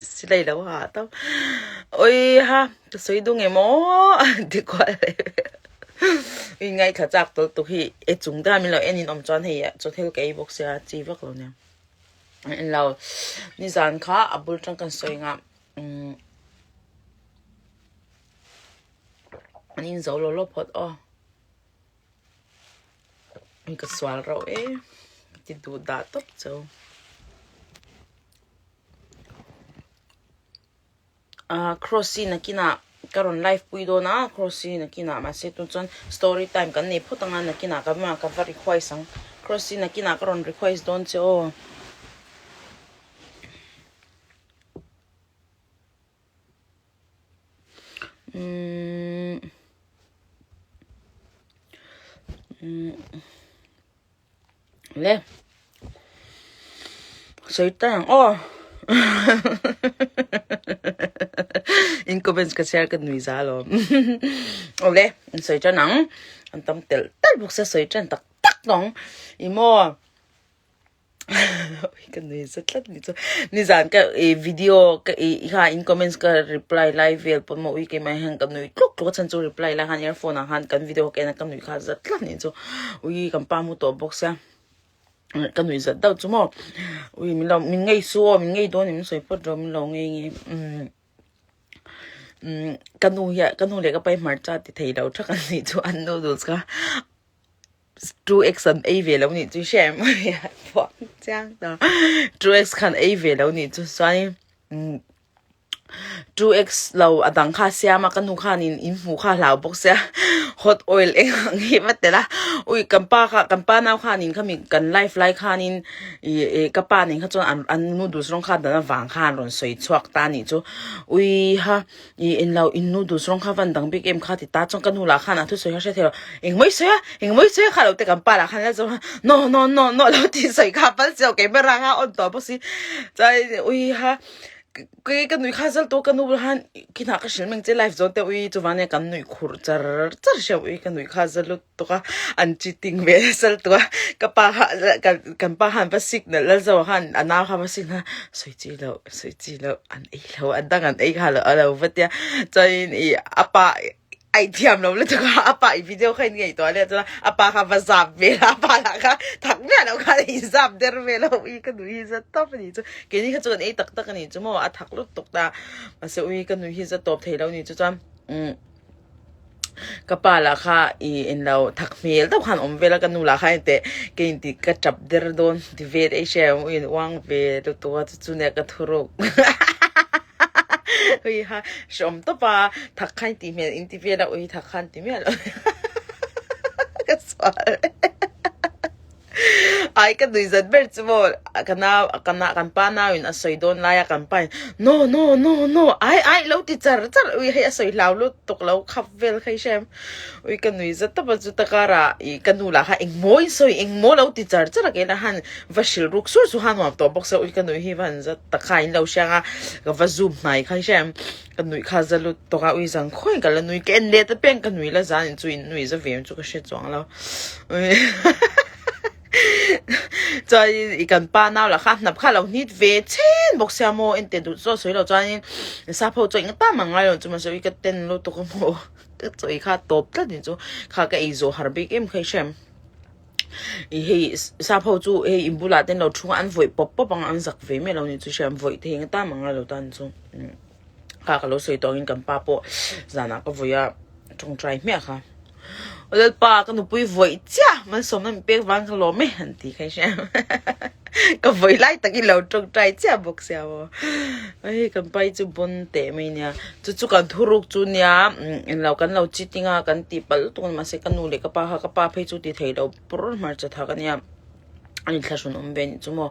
Silai lo ha tawp. Oi ha, ka sawi dung em aw ti kual leh vel. Ui ngaithla chak tawlh tuk hi e chung ta min lo en in awm chuan hei chaw thil ka ei bawk sia chi vak lo nia. En lo nizan kha a bul tang kan sawi nga umm an in zo lo lo phawt aw. Ui ka sual rauh e ka ti duh dah tawp cheu. Ah Crossy nakinah ka rawn live pui dawn a Crossy nakinah mahse tun chuan story time kan nei phawt anga nakinah ka ka va request ang Crossy nakinah ka rawn request dawn che aw. Umm umm. Le sawi ta ang aw in comments ka chhiar ka nui za lo awle in sawi tan ang an tam tel tel bawk sia sawi tan tak tak ang i maw ka nui za tlat ni chu nizan ka i video ka i kha in comments ka reply lai vel pawh maw ui keimah hian ka nui tluk tluk a chhan chu reply lai khan earphone ah khan kan video ka en a ka nui kha za tlat ni chu ui kan pa mu tawh bawk sia ka nui zat deuh chu maw ui min lo min ngei su aw min ngei dawn ni min sawi phawt rawh min lo ngei nge umm umm ka nu hian ka nu leh ka pa hi hmarcha ti thei lo thak an nih chu an noodles kha. 2x an ei ve lo nih chu hre mai a phuah chiang ta 2x khan ei ve lo nih chu chuanin 2x lo a dang kha siam a ka nu khanin in hmuh kha hlau bawk sia hot oil eng ang hi va tel a ui kan pa kha kan pa nau khanin khami kan live lai khanin ih eh ka pa nen kha chuan an an noodles rawng kha dan avang khan rawn sawi chhuak ta nih chu ui ha I en lo in noodles rawng kha van dang bik em kha ti ta chuan ka nu lah khan a thusawi kha hre thei lo engmaw i sawi a engmaw i sawi a kha lo te kan pa lah khan la zawng a no no no no lo tih sawi kha pal chiah keimah rang a on tawh bawk si chuan ui ha kei ka nui kha zal tawh ka nu bulah khan kinah ka hrilh meng che live zawn te ui chuvang nia kan nuih khurh char char sia ui ka nuih kha zal lut tuk a an cheating ve nasa lutuk a ka pa kha kan pa khan va signal lal zo khan a nau kha va signal sawi chi loh sawi chi loh an ei lo an dang an ei kha lo a lo va tia chuanin ih a pa a inthiam lo lutuk a a pa i video kha in ngaihtuah leh chuan a pa kha va zap vel a a pa lah kha thak miah loh khan a inzap der vel a ui ka nui hi za tawp a nih chu keini kha chu kan ei tak tak a nih chu maw a thak lutuk ta mahse ui ka nui hi za tawp thei lo a nih chu chuan umm. Ka pa lah kha i en lo thak hmel deuh khan awm vel a ka nu lah kha engteh ka inti ka tap der dawn ti vel ei hre ang u in uang ve lutuk a chu chu nia ka thuruk ui ha hreawm tawp a thak khan tih hmel inti vel a ui thak khan ti miah lo ka sual Ai ka nui zat ber chu maw ka nau ka na kan pa nau in a sawi dawn lai a kan pa in no no no no ai ai lo ti char char ui hei a sawi hlau lut tuk lo khap vel kha i hrem ui ka nui zat tawp a chu ta karah ih ka nu lah kha engmaw in sawi engmaw lo ti char char a kei lah han va hrilh ruk sur chu han nuam tawh bawk sia ui ka nui hi va han zat tak kha in lo hriang a ka va zoom hnai kha i hrem ka nui kha za lut tawk a ui zang khawiin ka la nui ka en let apiang ka nui la zan in chu in nui za ve chu ka hre chuang lo chuanin i kan pa nau lah kha hnap kha lo hnit ve chen bawk sia maw en teh duh chu a sawi lo chuanin sap ho chuan engatan mah ngai lo chu mahse ui ka ten lutuk a maw ka chawi kha tawp tlat ni chu kha ka ei zawh har bik em kha i hrem. Ih hei sap ho chu hei in bulah te an lo thu a an vawih pawp pawp ang a an zak ve miah lo ni chu hria an vawih thei ang atan ang a lo tan chu kha ka lo sawi tawh angin kan pa pawh zanah ka vawih a tawngtai hmiah kha aw lalpa ka nupui vawih chiah malsawmna min pek vang ka lawm e an ti kha i hria ka vawih lai takin lo tawngtai chiah bawk sia maw hei kan pa hi chu bawn teh mai nia Chu chu kan thuruk chu nia englo kan lo cheating a kan tih palh lutuk a ni mahse ka nu leh ka pa kha ka pa phei chu ti thei lo pur hmarcha thak a nia a inthlahrun awm ve anih chu maw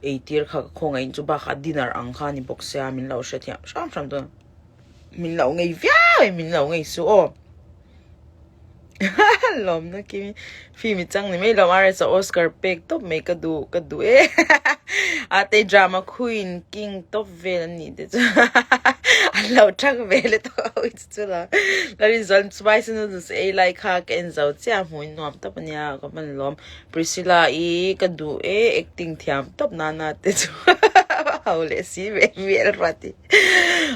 eitir kha ka khawngaih chu bakah dinner ang kha a ni bawk sia min lo hrethiam hram hram dawn min lo ngei viau e min lo ngei suh aw. Lawmna kimi film i chang ni mai lo RS a Oscar pek tawp mai ka duh ka duh e a te drama queen king tawp vel an nih te chu an lo thang ve le tawh ho chu chu la la rin zual spicy noodles ei lai kha ka en zo chiah hmuh in nuam tawp ania ka hman lawm Priscilla i ka duh e acting thiam tawp nana te chu. Ho leh si ve vel ruat i.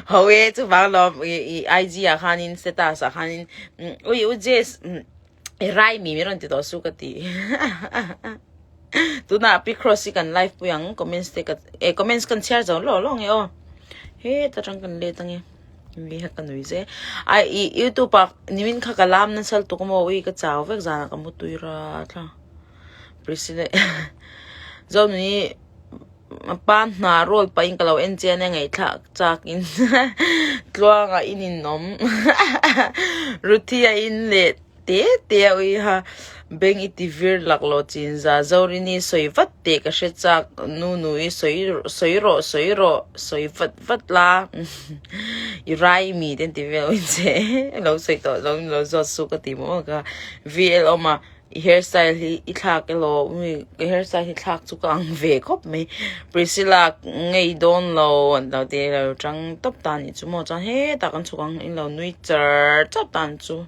Ho e chuvang lawm i i IG ah khanin status ah khanin ui u Jess i rai mi min rawn ti tawh su ka ti. Tunah Pi Cross hi kan live pui ang comments te ka e comments kan chhiar zo law law nge aw. Heta tang kan let ange. Mi ha ka nui ze. Ai i YouTube ah nimin kha ka lam nasal tuk maw ui ka chau vek zanah ka mutui ra thla. Priscilla Zonuni pa hna rawl pahin ka lo en chian e ngaihthlak chak in tluanga in in awm Ruthi a in leh te te a ui ha beng i ti vir lak lo chin za Zorini sawi vat teh ka hre chak nu nu i sawi sawi rawh sawi rawh sawi vat vat la i rai mi te an ti vel in che lo sawi tawh lo in lo zawt su ka ti maw ka VL awm a. I hairstyle hi i thlak elaw? Ui, ka hairstyle hi thlak chu ka ang ve khawp mai. Priscilla ngei dawn lo an lo ti lo tang tawp ta anih chu maw chuan hetah kan chhuk ang in lo nui char char ta ang chu.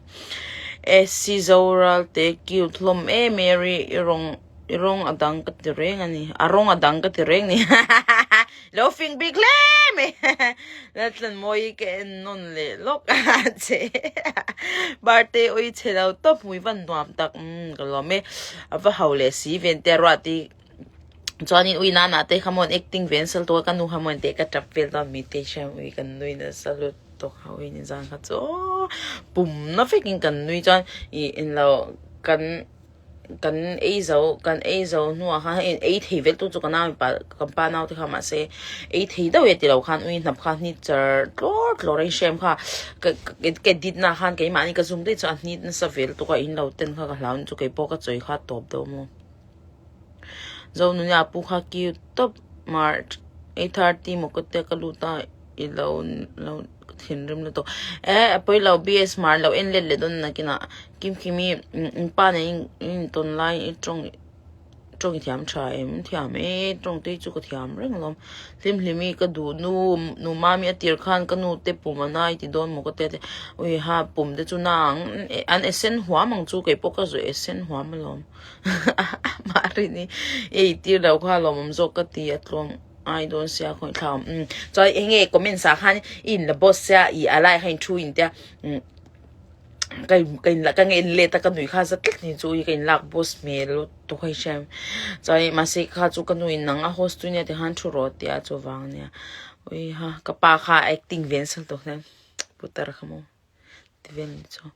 Esi Zoral te cute hlawm e Mary i rawng i rawng a dang ka ti reng a ni a rawng a dang ka ti reng ni lo fing bik hle mai Laltlanmawii ka en nawn leh lawk a che Birthday awi chhe lo tawp hmui van nuam tak umm ka lawm e a va ho leh si ven te ruat i chuanin ui nana te kha mawn acting ve an sal tawh a ka nu kha mawn teh ka tap vel dawn mi te hriam ui kan nui nasa lutuk a ui ni zan kha chu pum na vekin kan nui chuan ih englo kan. Kan ei zo kan ei zo hnuah khan hei ei thei vel tu chu ka nau mipa kan pa nau te kha mahse ei thei deuh e tilo khan ui hnap kha hnit char tlawr tlawr a inhrem kha ka ka edit na khan keimahni ka zoom daih chu a hnit nasa vel tuk a in lo ten kha ka hlau ni chu keipawh ka chawi kha tawp deuh maw Zonunia pu kha cute tawp March 8:30 maw ka tia ka lut a i lo lo ka thinrim lutuk e a pawi lo BS mar lo en let leh dawn nakinah Kimkimi in pa nen in in tawn lai i tawng tawng i thiam tha em thiam e tawng te hi chu ka thiam reng alawm Hlimhlimi ka duh nu nu mami a tir khan ka nu te pum a nai ti dawn maw ka tia te ui ha pum te chu na ang an esen huam ang chu keipawh ka zawh esen huam alawm Marini ei tir lo kha lawmawm zawk ka ti a tlawm. Ai dawn sia khawi thla awm umm chuan eng nge comments ah khan i in la boss sia i a lai kha in thu in tia umm ka in ka in ka nge in let a ka nui kha za tlat ni chu i ka in lak boss hmel lutuk hei hriam chuan mahse kha chu ka nu in nang a host tu nia ti khan thu rawh tia chuvang ania ui ha ka pa kha acting ve nasa lutuk hian putar kha maw. Ti vel ni chu.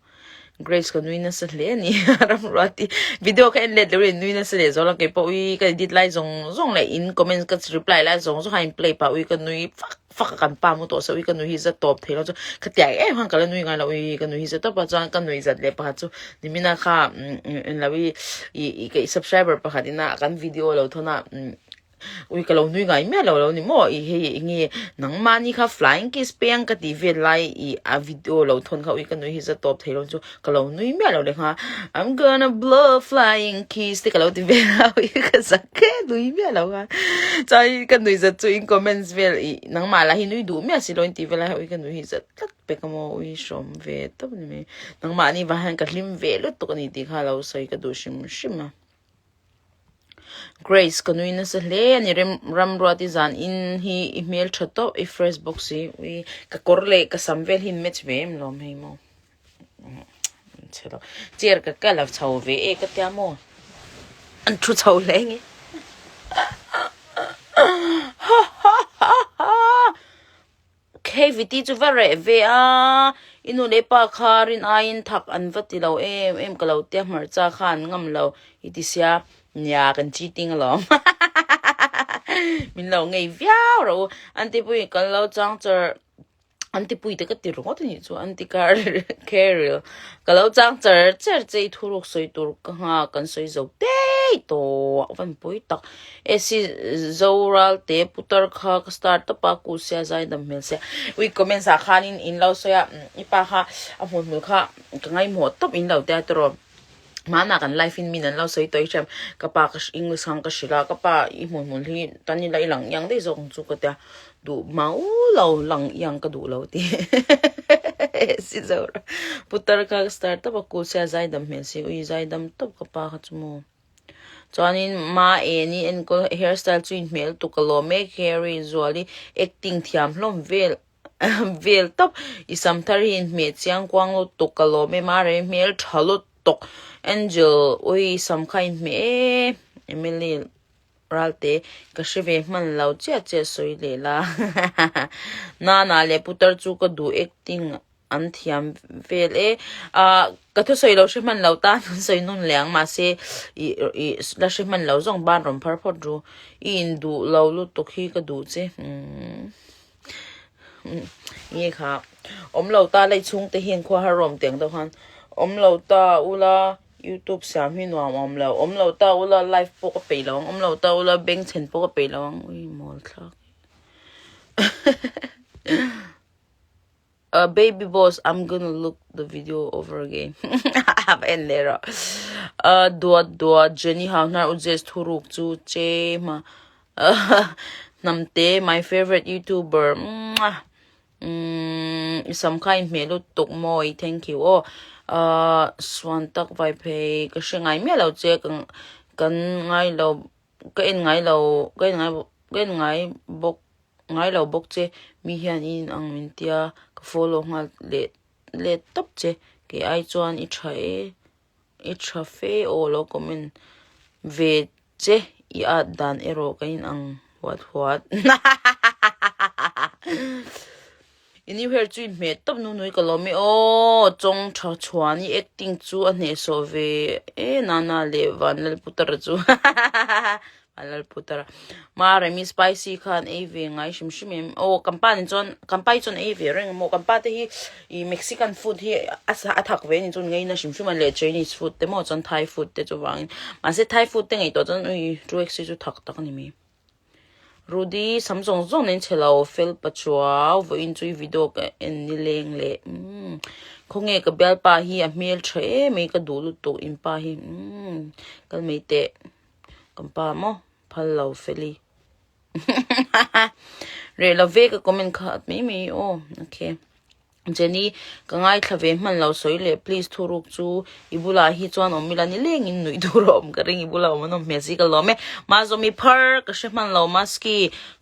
Grace ka nui nasa hle a ni Ramruati video ka en let lo in nui nasa leh zawk la kei pawh ui ka edit lai zawng zawng leh in comments ka reply lai zawng zawng kha in play pah ui ka nui fak fak a kan pa mu tawh se ui ka nui hi za tawp thei lo chu khatiang em khan ka la nui ngai lo ui ka nui hi za tawp a chuan ka nui zat leh pakhat chu nimina kha englo i i ka subscriber pakhat ina kan video lo thawn a Ui ka lo nui ngai miah lo lo ni maw i hei enge nangmahni kha flying kiss peng ka tih vel lai i a video lo thawn kha ui ka nui hi za tawp thei lo chu ka lo nui miah lo leh kha I'm gonna blow flying kiss te ka lo ti vel a ui ka zak e nui miah lo kha chuan ka nui zat chu in comments vel i nangmah lah hi nui duh miah si lo in tih vel lai ui ka nui hi zat tlat pek a maw ui hrawm ve tawp a ni mai nangmahni vang hian ka hlim ve lutuk a ni tih kha lo sawi ka duh hrim hrim a. Grace ka nui nasa hle a ni rem Ramruati zan in hi i hmel tha tawp i fresh bawk si ui ka kawr leh ka sam vel hi in match ve em lawm hei maw chhe lo chair ka ka la chho ve e ka tia maw an thu chho hle nge ha ha ha ha. Khaviti chu va reh ve a, i nu leh pa kha rin aiin thak an va ti lo em em ka lo tia hmarcha kha an ngam lo i ti sia, nia kan cheating alawm min lo ngei viau rawh u, Antipui kan lo chang char Antipui te ka ti ringawt a nih chu Anti Caril ka lo chang char char che i thuruk sawi tur ka nghak kan sawi zo tei tawh a van pawi tak. Esi Zoral te putar kha ka star tawp a ku sia zai dam hmel sia ui comments ah khanin in lo sawi a i pa kha a hmuh hmul kha ka ngaihmawh tawp in lo tia tawrh hmanah kan life in min an lo sawi tawh i hriam ka pa ka english khan ka hrilh a ka pa i hmuh hmul hi tan ila i lang iang daih zawk ang chu ka tia duh mau lo lang iang ka duh lo ti Esi Zoral putar kha ka star tawp a ku sia zai dam hmel sia ui zai dam tawp ka pa kha chu maw. Chuanin Ma Eni enkawl hairstyle chu inhmeh lutuk ka lawm e Carrie Zuali acting thiam hlawm vel vel tawp i sam thar hi inhmeh chiang kuang lutuk ka lawm e Ma Remi hmel tha lutuk Angel ui i sam kha inhmeh e Emily Ralte ka hre ve hman lo chiah chiah sawi leh la Nana leh putar chu ka duh acting An thiam vel e. Ah ka thusawi lo hre hman lo tan an sawi nun leh ang mahse ih ih la hre hman lo zawng ban rawn phar phawt ru. I induh lo lutuk hi ka duh che umm nge kha awm lo ta lei chhungte hian khua har rawm teng deuh khan awm lo ta ula youtube siam hi nuam awm lo awm lo ta ula live pawh ka peih lo ang awm lo ta ula bengchhen pawh ka peih lo ang ui mawl thlak Uh baby boss I'm gonna look the video over again va en leh rawh uh duat duat Jenny hau hnar u Jess thuruk chu che ma hnamte my favorite youtuber mwah umm i sam kha in hmeh lutuk mawi thank you aw uh suan tak vai phei ka hre ngai miah lo che ka kan ngai lo ka en ngai lo ka en ngai ka en ngai bawk ngai lo bawk che mi hian i in ang min tia ka follow nghal leh let tawp che kei ai chuan i tha e i tha fe aw lo comment ve che i at dan erawh ka in ang huat huat I new hair chu i hmeh tawp nu nui ka lawm e aw chawng tha chhuan i acting chu a hnehsawh ve e nana leh Vanlalputara chu Vanlalputara Maremi spicy khan ei ve ngai hrim hrim em aw kan pa nen chuan kan pa hi chuan ei ve reng a maw kan pa te hi ih Mexican food hi a a thak ve a ni chuan ngeina hrim hrim a leh Chinese food te maw chuan Thai food te chuvangin mahse Thai food te ngaihtuah chuan ui 2x hi chu thak tak a ni mai. Rudy sam zawng zawng nen chhe lo fel pachuau vawiin chu i video ka en ni leng leh umm khawnge ka bialpa hi a hmel tha em mai ka duh lutuk in pa hi umm kal mai teh kan pa maw phal lo feli reh lo ve ka comment khat mai mai aw okay. Jenny, Ka ngaithla ve hman lo sawi leh please thuruk chu i bulah hi chuan awm ila nilengin nuih tur a awm ka ring i bulah awm an awm hmel si ka lawm e. Mahzawmi phar ka hre hman lo maski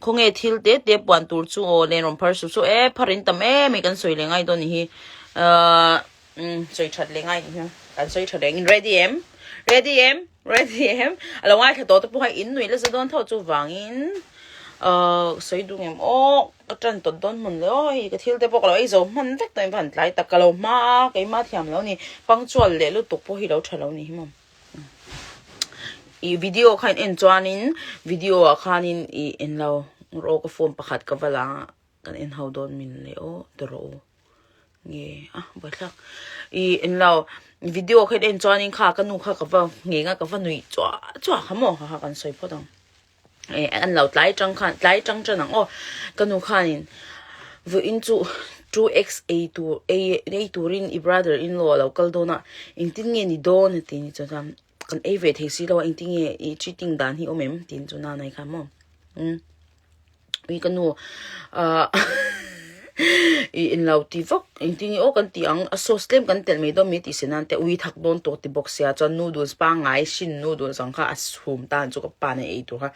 khawnge thil te te puan tur chu aw len rawn phar suh suh e phar in tam em mai kan sawi leh ngai dawn ni hi ahh sawi that leh ngai ni hi kan sawi tha reng in ready em ready em. Ready em? A lo ngaithla tawh te pawh kha in nuih la za dawn tho chuvangin ahh sawi duh ngem aw ka tan tawt dawn hmun le aw hei ka thil te pawh ka lo ei zo hman vek tawh in va han tlai tak ka lo hma a keimah thiam lo ni punctual leh lutuk pawh hi lo tha lo ni hi maw i video kha in en chuanin video ah khanin i en lo rawh ka phone pakhat ka va la kan en ho dawn min le aw ti rawh u. Nge a buaithlak i en lo video kha en chuanin kha ka nu kha ka va ngheng a ka va nuih chuah chuah kha maw kha kha kan sawi phawt ang e an lo tlai tang khan tlai tang tan ang aw ka nu khanin vawiin chu 2x ei tur ei ei turin i brother in law a lo kal dawn a engtin nge ni dawn a ti ni chuan kan ei ve thei si lo a engtin nge i cheating dan hi awm em tiin chu nanai kha maw umm. Ui ka nu ah i in lo ti vak engtin nge aw kan ti ang a sauce tlem kan telh mai dawn mai tih se nan te ui thak dawn tawh ti bawk sia chuan noodles pangngai hrin noodles ang kha a chhum tan chu ka pa nen ei tur kha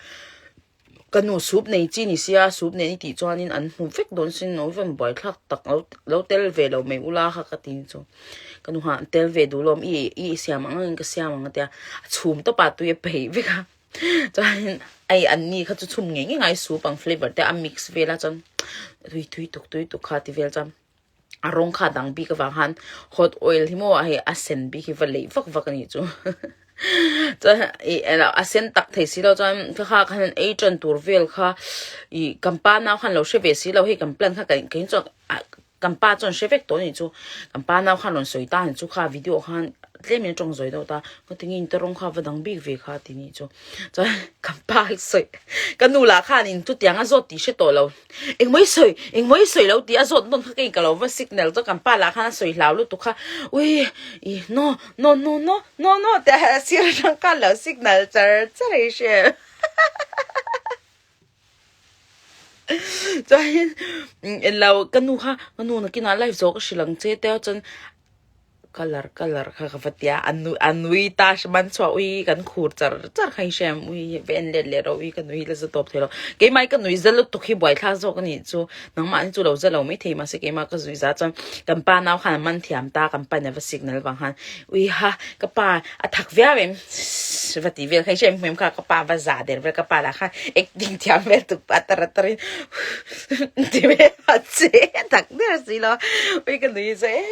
ka nu soup nei chi ni sia soup nen i tih chuanin an hmu vek dawn sin lo van buaithlak tak lo lo tel ve lo mai ula kha ka ti chu ka nu khan tel ve duh lawm i i siam ang angin ka siam ang a tia a chhum tawp a tui a peih vek a. Chuanin hei an ni kha chu chhum ngei ngei ngai soup ang flavour te a mix vel a chuan tui tui tuk tui tuk kha ti vel chuan a rawng kha a dang bik avang khan hot oil hi maw hei a sen bik hi va leih vak vak a nih chu chuan ih a sen tak thei si lo chuan kha kha khan ei tan tur vel kha ih kan pa nau khan lo hre ve si lo hei kan plan kha kei chuan Kan pa chuan hre vek tawh a nih chu. Kan pa nau khan rawn sawi ta a nih chu kha video khan tlem in a tawng zawi deuh ta. Ka ti nge in rawng kha va dang bik ve kha ti nih chu. Chuan kan pa sawi ka nu lah khan in chutiang a zawt tih hre tawh lo. Engmaw i sawi engmaw i sawi lo tih a zawt nawn kha kei ka lo va signal chuan kan pa lah khan a sawi hlau lutuk kha ui i no no no no no no tih a sir atang khan lo signal char char a i hria em. Chuanin englo ka nu kha ka nu nakinah live zawh ka hrilh ang che te chuan Colour colour kha ka va tia a nui a nui ta man chhuah ui kan khur char char kha i hriam ui va en let leh rawh ui ka nui la za tawp thei lo keimah hi ka nui za lutuk hi buaithlak zawk a nih chu nangmah hi chu lo za lo maithei mahse keimah ka zui za chuan kan pa nau khan a man thiam ta kan pa in a va signal vang khan ui ha ka pa a thak viau em va ti vel kha i hriam hmem kha ka pa va za der vel ka pa lah khan acting thiam vel tuk a tar a tar in ti vel a che a thak der si lo ui ka nui za e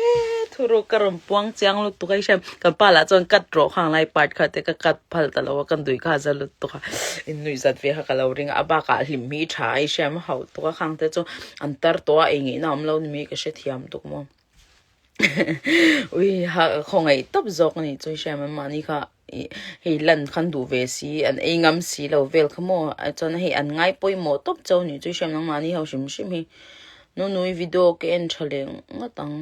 thuruk ka rawn puang chiang lutuk a i hriam kan pa lah chuan cut rawh khang lai part kha te ka cut phal ta lo a ka nui kha za lutuk a in nuih zat ve kha ka lo ring a a bakah hlim hi tha a i hriam a hauh tuk a khang te chu an tar tawh a ei ngeihna awm lo ni mai ka hrethiam tuk maw. Ui ha khawngaih tawp zawk a nih chu hriam an mahni kha ih hei lan khan duh ve si an ei ngam si lo vel kha maw chuan hei an ngai pawimawh tawp chauh a nih chu hriam nangmahni ho hrim hrim hi nunui video ka en tha leh ngawt ang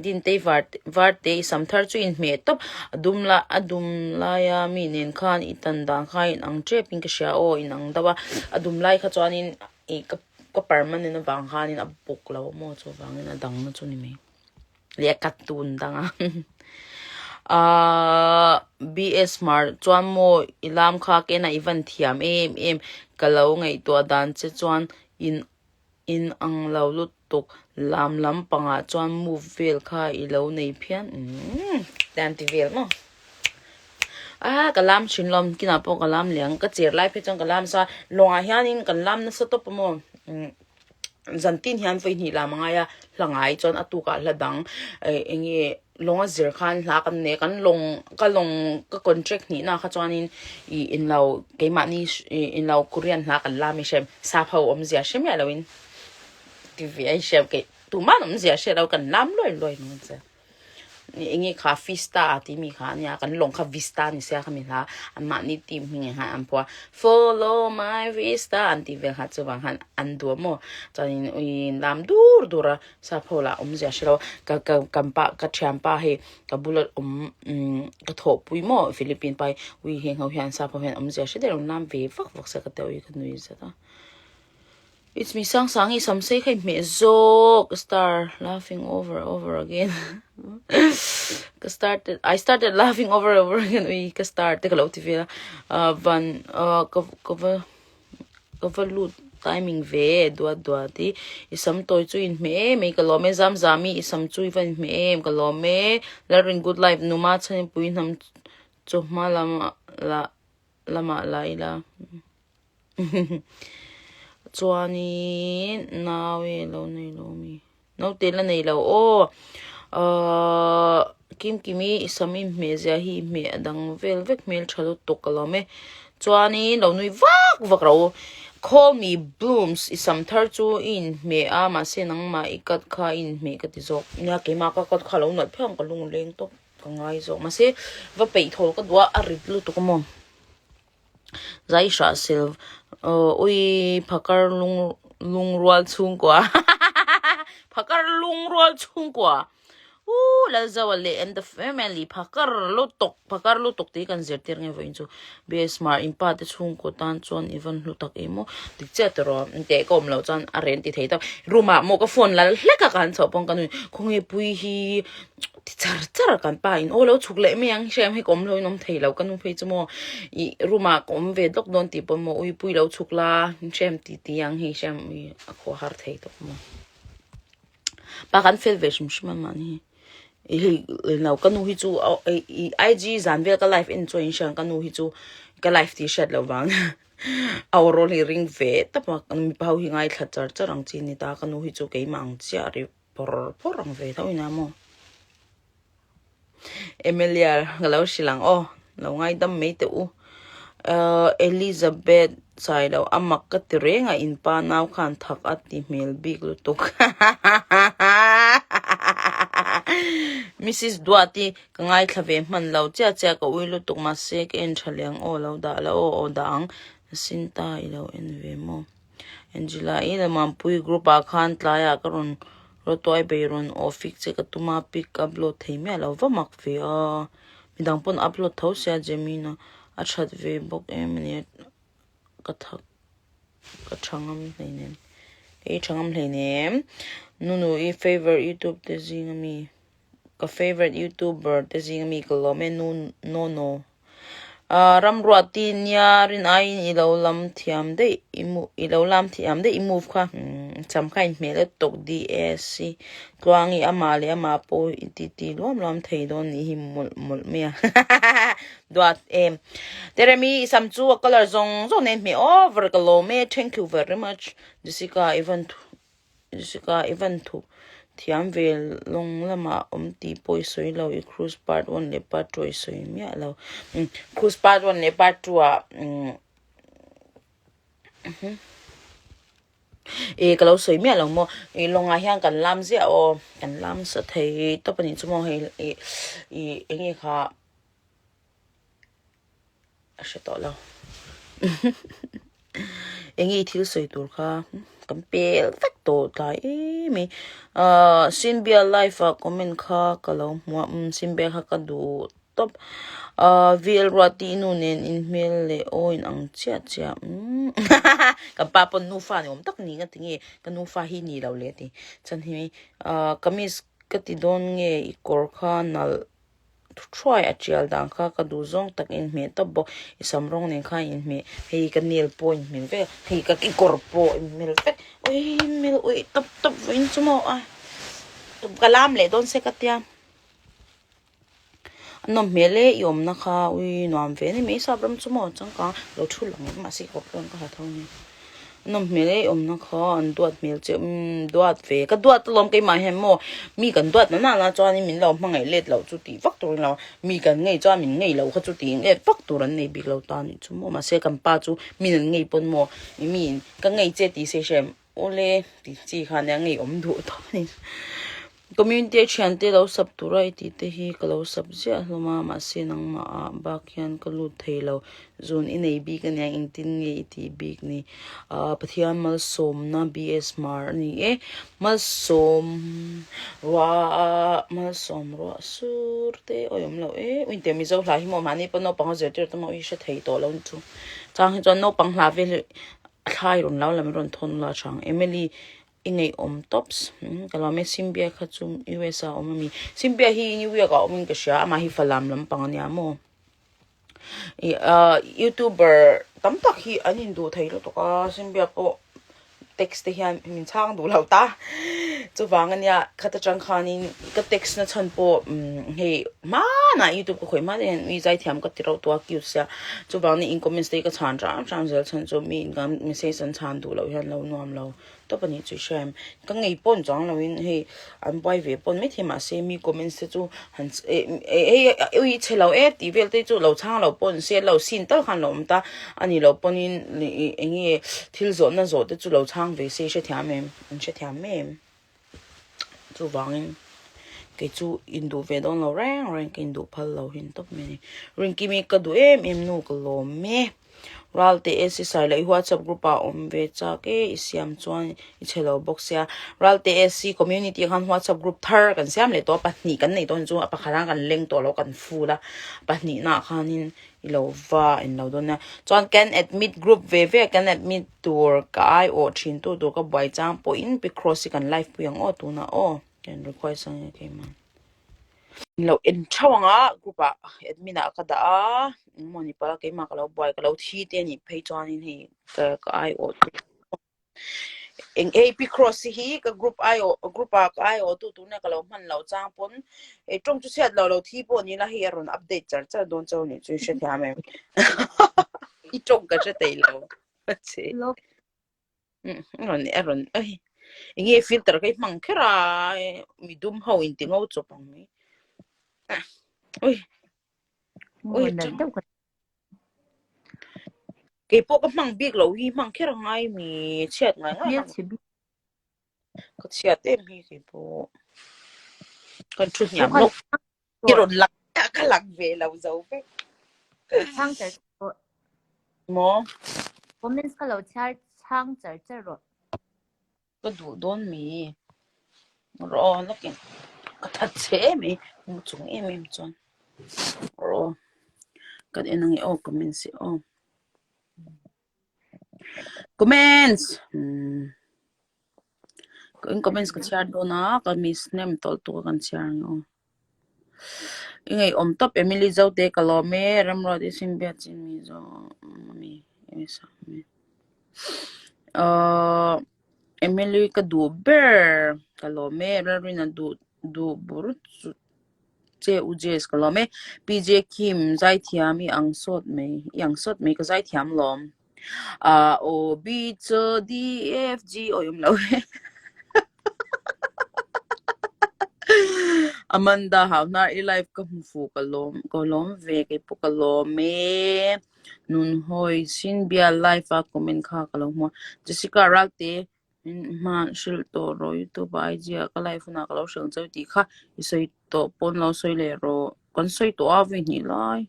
dintei var var te i sam thar chu inhmeh tawp a dum la a dum laia mi nen khan i tan dan kha a inang tep in ka hria aw a inang deuh a a dum lai kha chuanin ih ka ka permanent avang khanin a bawk lo a maw chuvangin a dangna chu ni mai leh a cut tun dang a ahh BS Hmar chuan maw i lam kha kena i van thiam em em ka lo ngaihtuah dan che chuan in in ang lo lutuk lam lampangah chuan move vel kha i lo nei phian umm tian ti vel maw. Ah ka lam thin lawm kinah pawh ka lam leh ang ka cher lai phei chuan ka lam nasa lawngah hianin kan lam nasa tawp a maw umm zan tin hian vawi hnih lam a ngai a hla ngai chuan a tukah hla dang eh eng nge lawng a zir khan hla kan nei a kan lawng ka lawng ka contract hnihna kha chuanin ih inlo keimahni ih inlo korean hla kan lam i hrem sap ho awmzia hre miah loin ti ve a i hrem keih tumah an awmzia hre lo kan lam luai luai mai ang che. Enge kha Vista a timi kha ania kan lawng kha Vista ni sia khami hla anmahni team hming ah khan an phuah Follow my Vista an tih vel kha chuvang khan an duh maw chuanin ui lam dur dur a sap ho lah awmzia hre lo ka ka kan pa ka thianpa hei ka bula awm umm ka thawhpui maw Philippine pa hi ui heng ho hian sap ho hian awmzia hre der an lam ve vak vak sia ka ti a ui ka nui zet a. It's me sang sang i sam sei kha i hmeh zawk star laughing over over again ka started I started laughing over over again ui ka star te ka lo ti vel a van ka ka va ka va lut timing ve duat duat i i sam tawi chu in hmeh em mai ka lawm e zam zam i i sam chu i va in hmeh em ka lawm e Lalrin good life numa chhanipui hnam chawhma lamah lah lamah la ila. Chuanin nau e lo nei lo mi naute la nei lo aw ahh kim kim i i sam i hmeh zia hi i hmeh a dang vel vek hmel tha lutuk ka lawm e chuanin lo nui vak vak ro call me blooms i sam thar chu i inhmeh a mahse nangmah i cut kha i inhmeh ka ti zawk nia keimah ka cut kha lo nalh phian ka lungleng tawp ka ngai zawk mahse va peih thawl ka duh a a rit lutuk a maw. Zai hrah sil ui phakar lung lungrual chhungkua phakar lungrual chhungkua u Lalzawa leh and the family phakar lutuk phakar lutuk tih kan zirtir nge vawiin chu be smart in pa te chhungkaw tan chuan i van hlu tak em aw dik chiah tawh teh ka awm loh chuan a ren ti thei tawp room ah maw ka phone la hlek a ka han chhoh pawh ka nui khawnge pui hi Ti char char a kan pa in aw lo chhuk leh mai ang hrem hei ka awm lo in awm thei lo ka nu phei chu maw ih room ah ka awm ve lawk dawn tih pawh maw ui pui lo chhuk la hrem ti ti ang hei hrem ui a khaw har thei tawp maw pa kan fel ve hrim hrim a mahni hi hei lo ka nu hi chu ih IG zan vel ka live en chuan in hria ang ka nu hi chu ka live tih hriat loh vang a aw rawl hi ring ve tawp a mipa ho hi ngaithla char char ang chi ni ta ka nu hi chu keimah ang chiah ri Phawr phawr ang ve tho ina maw. Emilia ka lo hrilh ang aw lo ngaidam mai teh u. Uh, Elizabeth chai lo a mak ka ti reng a in pa nau khan thak a ti hmel bik lutuk. Mrs Duati ka ngaithla ve hman lo chiah chiah ka ui lutuk mahse ka en tha leh ang aw lo dah la aw aw dah ang Jacinta i lo en ve maw. Angela i leh Mampui group ah khan tlaiah ka rawn rawtuai bei rawn aw fik che ka tum a pic ka upload thei miah lo va mak ve a midang pawn upload tho sia Jemina a that ve bawk em a nia ka thak ka tha ngam hleinem kei tha ngam hleinem Nunu i favour youtube te zing ami. Ka favourite youtuber te zinga mi ka lawm e nu nono. Ah Ramruati nia rin aiin i lo lam thiam daih i mu i lo lam thiam daih i move kha umm cham kha inhmeh let tawk DS i tluangi amah leh amah pawh i ti ti luam luam thei dawn nih hi mawlh mawlh mai a duat em. Teremi i sam chu a colour zawng zawng nen hmeh over ka lawm e thank you very much Jessica i van thu Jessica i van thu thiam ve lawng lamah awm tih pawh i sawi lo i cruise part one leh part two i sawi miah lo umm cruise part one leh part two ah umm e ka lo sawi miah lo maw i lawngah hian kan lam ziah aw kan lam sa thei tawp a nih chu maw hei ih ih eng nge kha a hre tawh lo eng nge thil sawi tur kha kan pel vek tawh tlai em mai ahh Sinbia live ah comment kha ka lo hmu a umm Sinbia kha ka duh tawp ahh VL Ruati nu nen in hmel leh aw in ang chiah chiah umm kan pa pawn nufa ni awm tak ni nga tinge ka nufa hi ni lo le ti chuan hemi ahh kamis ka ti dawn nge i kawr kha nalh Thuai a tial dan kha ka duh zawng tak inhmeh tawp bawk. I sam rawng nen khan inhmeh, hei ka nail pawh inhmel vek a, hei ka kekawr pawh inhmel vek. Ui inhmel uih tawp tawp vawiin chu maw a, ka lam leh dawn se ka tia. A nawm hmel e i awmna kha ui nuam ve a ni mai sap ram chu maw changkang lo thu lang em mahse kawr pawn ka ha tho nia. A nawm hmel e i awmna kha an duat hmel che umm duat ve ka duat alawm keimah hian maw mi kan duat na nana chuanin min lo hmangaih let loh chu tih vak tur a ni lo mi kan ngei chuan min ngei lo kha chu tih let vak tur an nei bik lo ta anih chu maw mahse kan pa chu min an ngei pawn maw i mi in ka ngei che tih se hre em awle tih chi kha nia ngei awm duh tawp a ni. Community a thiante lo sap tura i tih te hi ka lo sap ziah hlawm a, mahse nangmah ah bak hian ka lut thei lo. Zun i nei bik ania engtin nge i tih bik ni? Ahh Pathian malsawmna BS Hmar a ni e. Malsawm ruah malsawm ruah sur te awi awm lo e. Ui intiang Mizo hla hi maw mahni pawh naupang a zirtir ta maw i hre thei tawh lo ni chu. Chang hi chuan naupang hla vel hi a thlai rawn lo lam i rawn thawn la chang Emily I ngaihawm tops. Ka lawm e Simbia kha chu US ah a awm ami. Simbia hi New York ah a awm in ka hria amah hi Falam lampang ania maw. I ah youtuber tam tak hi an induh thei lutuk a Simbia pawh text te hian min chhang duh lo ta. Chuvang ania khat atang khanin ka text na chhan pawh hei hmanah youtube ka khawih hma te hian mi zaithiam ka ti reuh tawh a cute sia. Chuvangin in comments te hi ka chhan hrang hrang zel chhan chu mi in message an chhan duh loh hian lo nuam lo. Tawp a nih chu i hria em? Ka ngei pawn chuang loin hei an buai ve pawn maithei mahse mi comments te chu han hei ui chhe lo e tih vel te chu lo chhang lo pawn se lo sin tal khan lo awm ta a ni lo pawnin eng nge thil zawhna zawh te chu lo chhang ve se i hrethiam em? An hrethiam em? Chuvangin kei chu induh ve dawn lo reng reng ka induh phal lo hin tawp mai a ni. Rinkimi ka duh em em nu ka lawm e. Ralte AC Sai leh i WhatsApp group ah awm ve chak e i siam chuan i chhe lo bawk sia. Ralte AC community ah khan WhatsApp group thar kan siam leh tawh a pahnih kan nei tawh a ni chu a pakhat ah kan leng tawh lo kan full a pahnih nah khanin i lo va in lo dawn nia. Chuan kan admit group ve ve a kan admit tur ka ai awh thin tu tur ka buai chang pawhin pi cross hi kan live pui ang aw tunah aw kan request ang e keimah. In lo en theuh ang a group ah admin ah ka dah a engmaw ni palh a keimah ka lo buai ka lo thi te anih phei chuanin hei ka ka aiawh tu eng ap cross hi ka group aiawh group ah ka aiawh tu tuna ka lo hman loh chang pawn hei tawng chu chhiat lo lo thi pawh ni la hei a rawn update char char dawn chauh anih chu i hrethiam em i tawng ka hre thei lo che. A rawn a rawn ai eng nge filter ka i hmang kher a mi dum ho in ti ngo chawp ang mai ui ui kei pawh ka hmang bik lo hi hmang kher a ngai mi chhiat ngai ngai ka chhiat em hi kei pawh kan thu hniam lo i rawn lang ka lang ve lo zo vek chhang char rawh maw comments kha lo chhiar chhang char char rawh ka duh dawn mi rawh lawkin ka that che em mai mu chung em em chuan rawh kan en ange aw comments hi aw comments umm in comments ka chhiar dawn a ka miss hnem tawlh tuk a kan chhiar ang aw. I ngaihawm tawp Emily Zote ka lawm e, Ramruat i Simbia chin mi zawng ami Ahh Emily ka duh ber ka lawm e, Lalrina duh duh bur chu che u Jess ka lawm e, PJ Kim zaithiam i ang sawt mai i ang sawt mai ka zaithiam lawm. A O B C D E F G awi awm lo e. Amanda Hauhnar i live ka hmu fuh ka lawm ka lawm ve kei pawh ka lawm e. Nun hawi sin bia live a comment kha ka lo hmu a. Jessica Ralte min hman hrilh tawh rawh youtube ah IG ah ka live hunah ka lo hrilh ang cheu tih kha i sawi tawh pawn lo sawi leh rawh. Kan sawi tawh a vawi hnih lai.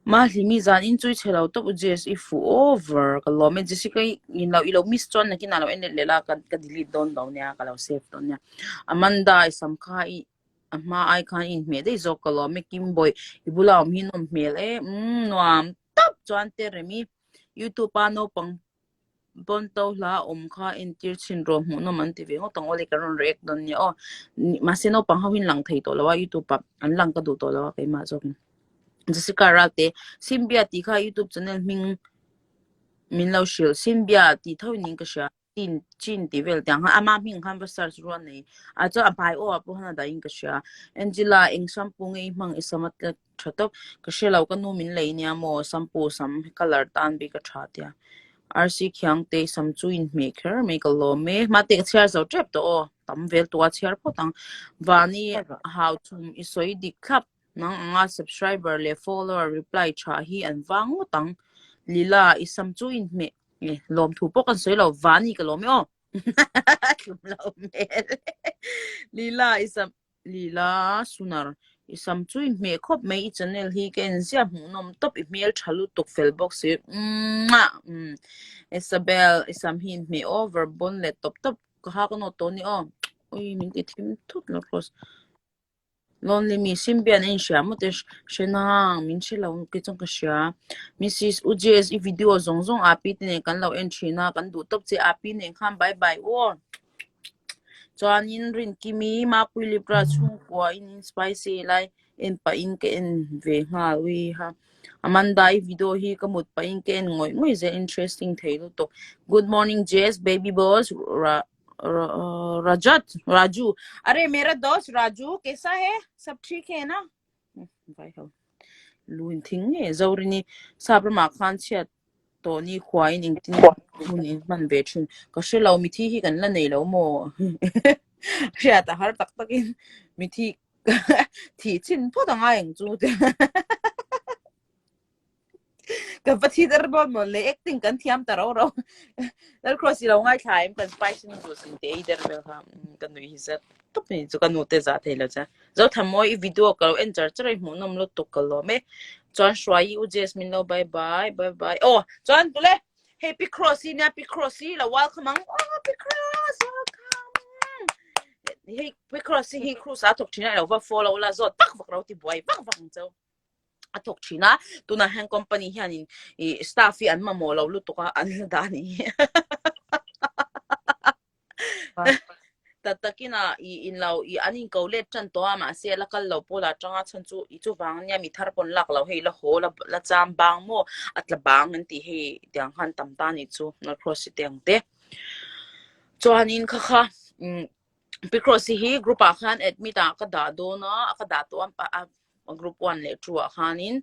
Mahlimi zan in chui chhe lo tawp u Jess i fuh over ka lawm e Jessica i in lo i lo miss chuan nakin ah lo en let leh la ka ka delete dawn lo nia ka lo save dawn nia Amanda i sam kha i a hma ai khan i inhmeh daih zawk ka lawm e Kimbawi i bula awm hi nawm hmel e umm nuam tawp chuan Teremi YouTube a naupang Pawnto hla awm kha entir chhin rawh hmuhnawm an ti ve ngawt ang aw le kan rawn react dawn nia aw. Mahse naupang ho hi an lang thei tawh lo a youtube ah an lang ka duh tawh lo a keimah zawk in. Jessica Ralte Simbia tih kha youtube channel hming min lo hrilh Simbia tih tho in ka hria chin chin tih vel tiang khan ama hming khan va search rual nei a chuan a hmai aw ah pawh khan a dah in ka hria. Angela eng shampoo nge i hmang i sam a tlek Tha tawp. Ka hre lo, ka nu min lei nia maw, shampoo sam colour tan bik a tha tia. RC Khiangte sam chu inhmeh kher mai ka lawm e. Mate ka chhiar zo tep tawh aw, tam vel tua chhiar phawt ang. Vani hau chhum i sawi dik thlap, nang anga subscriber leh follower reply tha hi an vang ngawt ang. Lila i sam chu inhmeh e, lawmthu pawh kan sawi lo, Vani ka lawm e aw. Tlum lo hmel. Lila i sam Lila Sunar, i sam chu i hmeh khawp mai, i channel hi ka en ziah hmuhnawm tawp, i hmel tha lutuk fel bawk si, Mwah! Umm Isabel, i sam hi inhmeh over bawn leh tawp tawp, ka ha ka nawt tawh a ni aw, ui min ti thim thut lo cross. Lonely me, Simbian a inhria maw te hre nang, min hre lo kei chuan ka hria. Mrs. Ujes, i video zawng zawng Api te nen kan lo en thin a, kan duh tawp che Api nen khan bye bye aw. Chuanin Rinkimi Mapui Libra chhungkua in in spicy lai en pahin ka en ve nghal ui ha. Amanda i video hi ka mut pahin ka en ngawih ngawih zel interesting thei lutuk. Good morning Jess baby boss Ra Ra Rajat Raju Arey mera dost Raju kaisa hai sab theek hai na? Vai ho. Lu in thing nge Zorini sap ramah khan chhiat tawh ni khuain engtin hun in hman ve thin. Ka hre lo mithi hi kan la nei lo maw? Hriat a har tak takin mithi thih chin phawt a ngai ang chu te. Kan va thi der dawn maw le acting kan thiam ta ro ro. Lalcross i lo ngaithla em kan spicy noodles in te ei der vel kha ka nui hi zet tawp ni chu ka nu te zah thei lo che. Zothanmawi i video ka lo en char char a i hmuhnawm lutuk ka lawm e. Chuan Hruai i u Jess min lo bye bye bye bye aw chuan tule hei Pi Cross hi nia Pi Cross hi lo welcome ang aw Pi Cross welcome hei Pi Cross hi cruise a thawk thin a i lo va follow la zawt vak vak ro ti buai vak vak ang cheu a thawk thin a tunah hian company hianin i staff hi an mamawh lo lutuk a an la dah ni Tak takin a i in lo i an in ko let tan tawh a mahse la kal lo pawl ah tanga chhan chu i chuvang ania mi thar pawn lak lo hei la haw la la cham bang maw a tla bang an tih hei tiang khan tam ta ni chu North te ang te chuanin kha kha umm Picross hi group ah khan admit ah ka dah dawn a ka dah tawh a a group one leh two ah khanin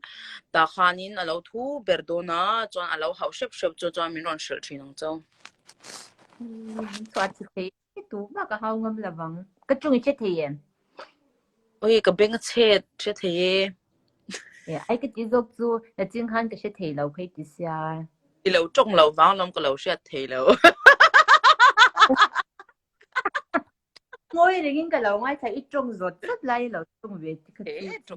tah khanin a lo thu ber dawn a chuan a lo hauh hrep hrep chu chuan min rawn hrilh thin ang chau. Min chhuah chi thei tu vak a hau ngam lovang. Ka chung i hre thei em? Oi ka beng a chhet hre thei e. E ai ka ti zawk chu na ching khan ka hre thei lo phei ti sia. I lo tawng lo vang lawm ka lo hriat thei lo. Ngawi rengin ka lo ngaithla i tawng zawt zawt lai i lo tawng ve ti kha chu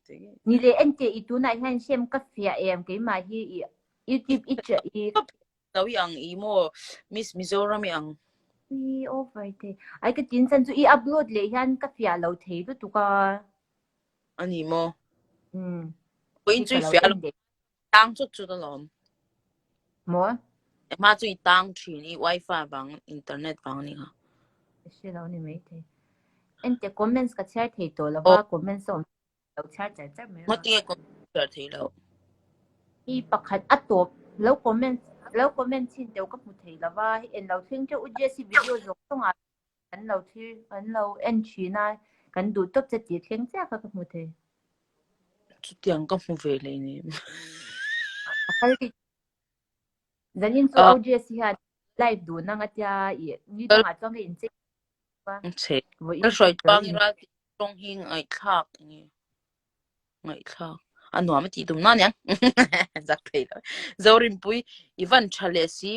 chi. Ni leh enteh i tunah hian hrem ka fiah em keimah hi i YouTube i ṭah i. Lo i ang i maw Miss Mizoram i ang. I over thei. Ai ka tin chan chu i upload leh hian ka fiah lo thei lutuk a. Ani maw. Umm. Vawiin chu i fiah lo. Tang chut chut alawm. Maw? Hma chu i tang thin i wifi vang internet vang ni kha. Ka hre lo ni mai thei. Ente comments ka chhiar thei tawh lova comments a awm lo chhiar char char mai rawh. Ngatinge comments chhiar thei lo? Mi pakhat a tawp lo comment lo comment chin teuh ka hmu thei lova hei en lo thleng teuh u Jessie video zawng zawng ah kan lo thlir kan lo en thin a kan duh tawp che tih thleng chiah kha ka hmu thei. Chutiang ka hmu ve leh ni. A kal ri Zanin chu OGS hian live duh nang atia i ni dangah chuan ka inchei Chhe. Ka hruai tluang i ral tih tawng hi ngaihthlak nge ngaihthlak a nuam a tih tum na niang zak thei lo. Zorinpui i van tha leh si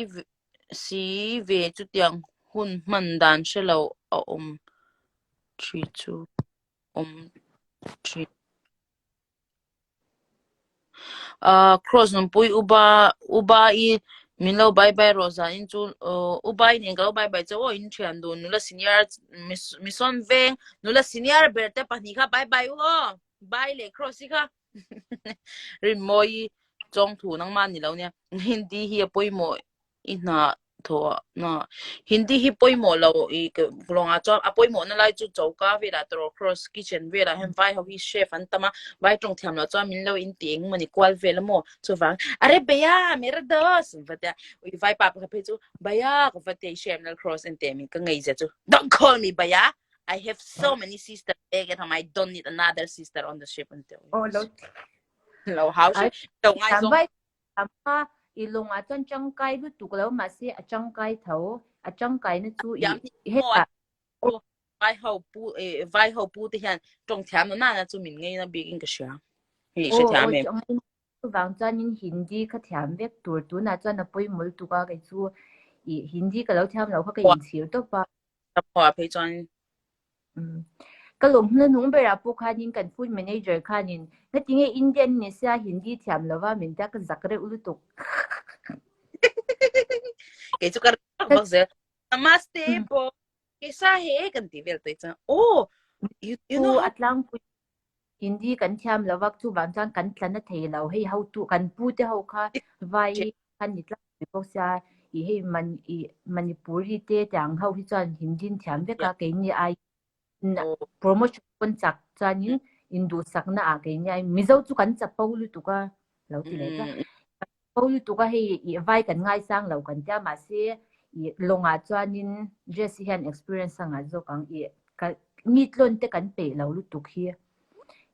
si ve chutiang hun hman dan hre lo a awm thi chu awm thin. Ahh Cross nunpui Uba Uba i min lo bye bye rawh zan in chu aw Uba i nen ka lo bye bye chauh aw in thian dun nula senior Mission veng nula senior ber te pahnih kha bye bye u aw Bye leh Cross i kha Rinmawi chawngthu nangmah ni lo nia Hindi hi a pawimawh i hna thawh na Hindi hi pawimawh lo i lawngah chuan a pawimawh na lai chu choka velah tawrh cross kitchen velah hian vai ho hi chef an tam a vai tawng thiam loh chuan min lo in ti eng mawni kual vel a maw chuvang are bhaiya mera dost an va tia ui vai pa pakhat phei chu bhaiya ka va tia i hriat em cross en teh min ka ngei zia chu don't call me bhaiya I have so many sister I don't need another sister on the ship an ti lo hau lo ngai zawng Tam a, i lawngah chuan tangkai lutuk lo mahse a tangkai tho, a tangkaina chu i hetah Vai ho pu vai ho pu te hian tawng thiam na na chu min ngei na bik in ka hria. Hei hre thiam em. Chuvang chuanin Hindi kha thiam vek tur tunah chuan a pawimawh lutuk a kei chu i Hindi ka lo thiam lo kha ka inchhir tawp a. Ramhua phei chuan Ka lawm hnuhnung berah pawh khanin kan food manager khanin ngatinge Indian ni sia Hindi thiam lova min tia ka zak reuh lutuk. Kei chu ka rak bak zel. Namaste bo kaisa he kan ti vel tai chuan oh you, you know how... Atlangpui Hindi kan thiam lova chuvang chuan kan tla na thei lo hei hotu kan pu te ho kha vai khan ni tlang pui bawk sia i hei man i Manipuri te tiang ho hi chuan Hindi an thiam vek a keini ai promotion pawn chak chuanin induhsakna ah keini ai Mizo chu kan chapo lutuk a lo ti leh chuan chapo lutuk a hei i vai kan ngaisang lo kan tia mahse i lawngah chuanin Jess hian experience a ngah zawk ang i ka mi tlawn te kan peih lo lutuk hi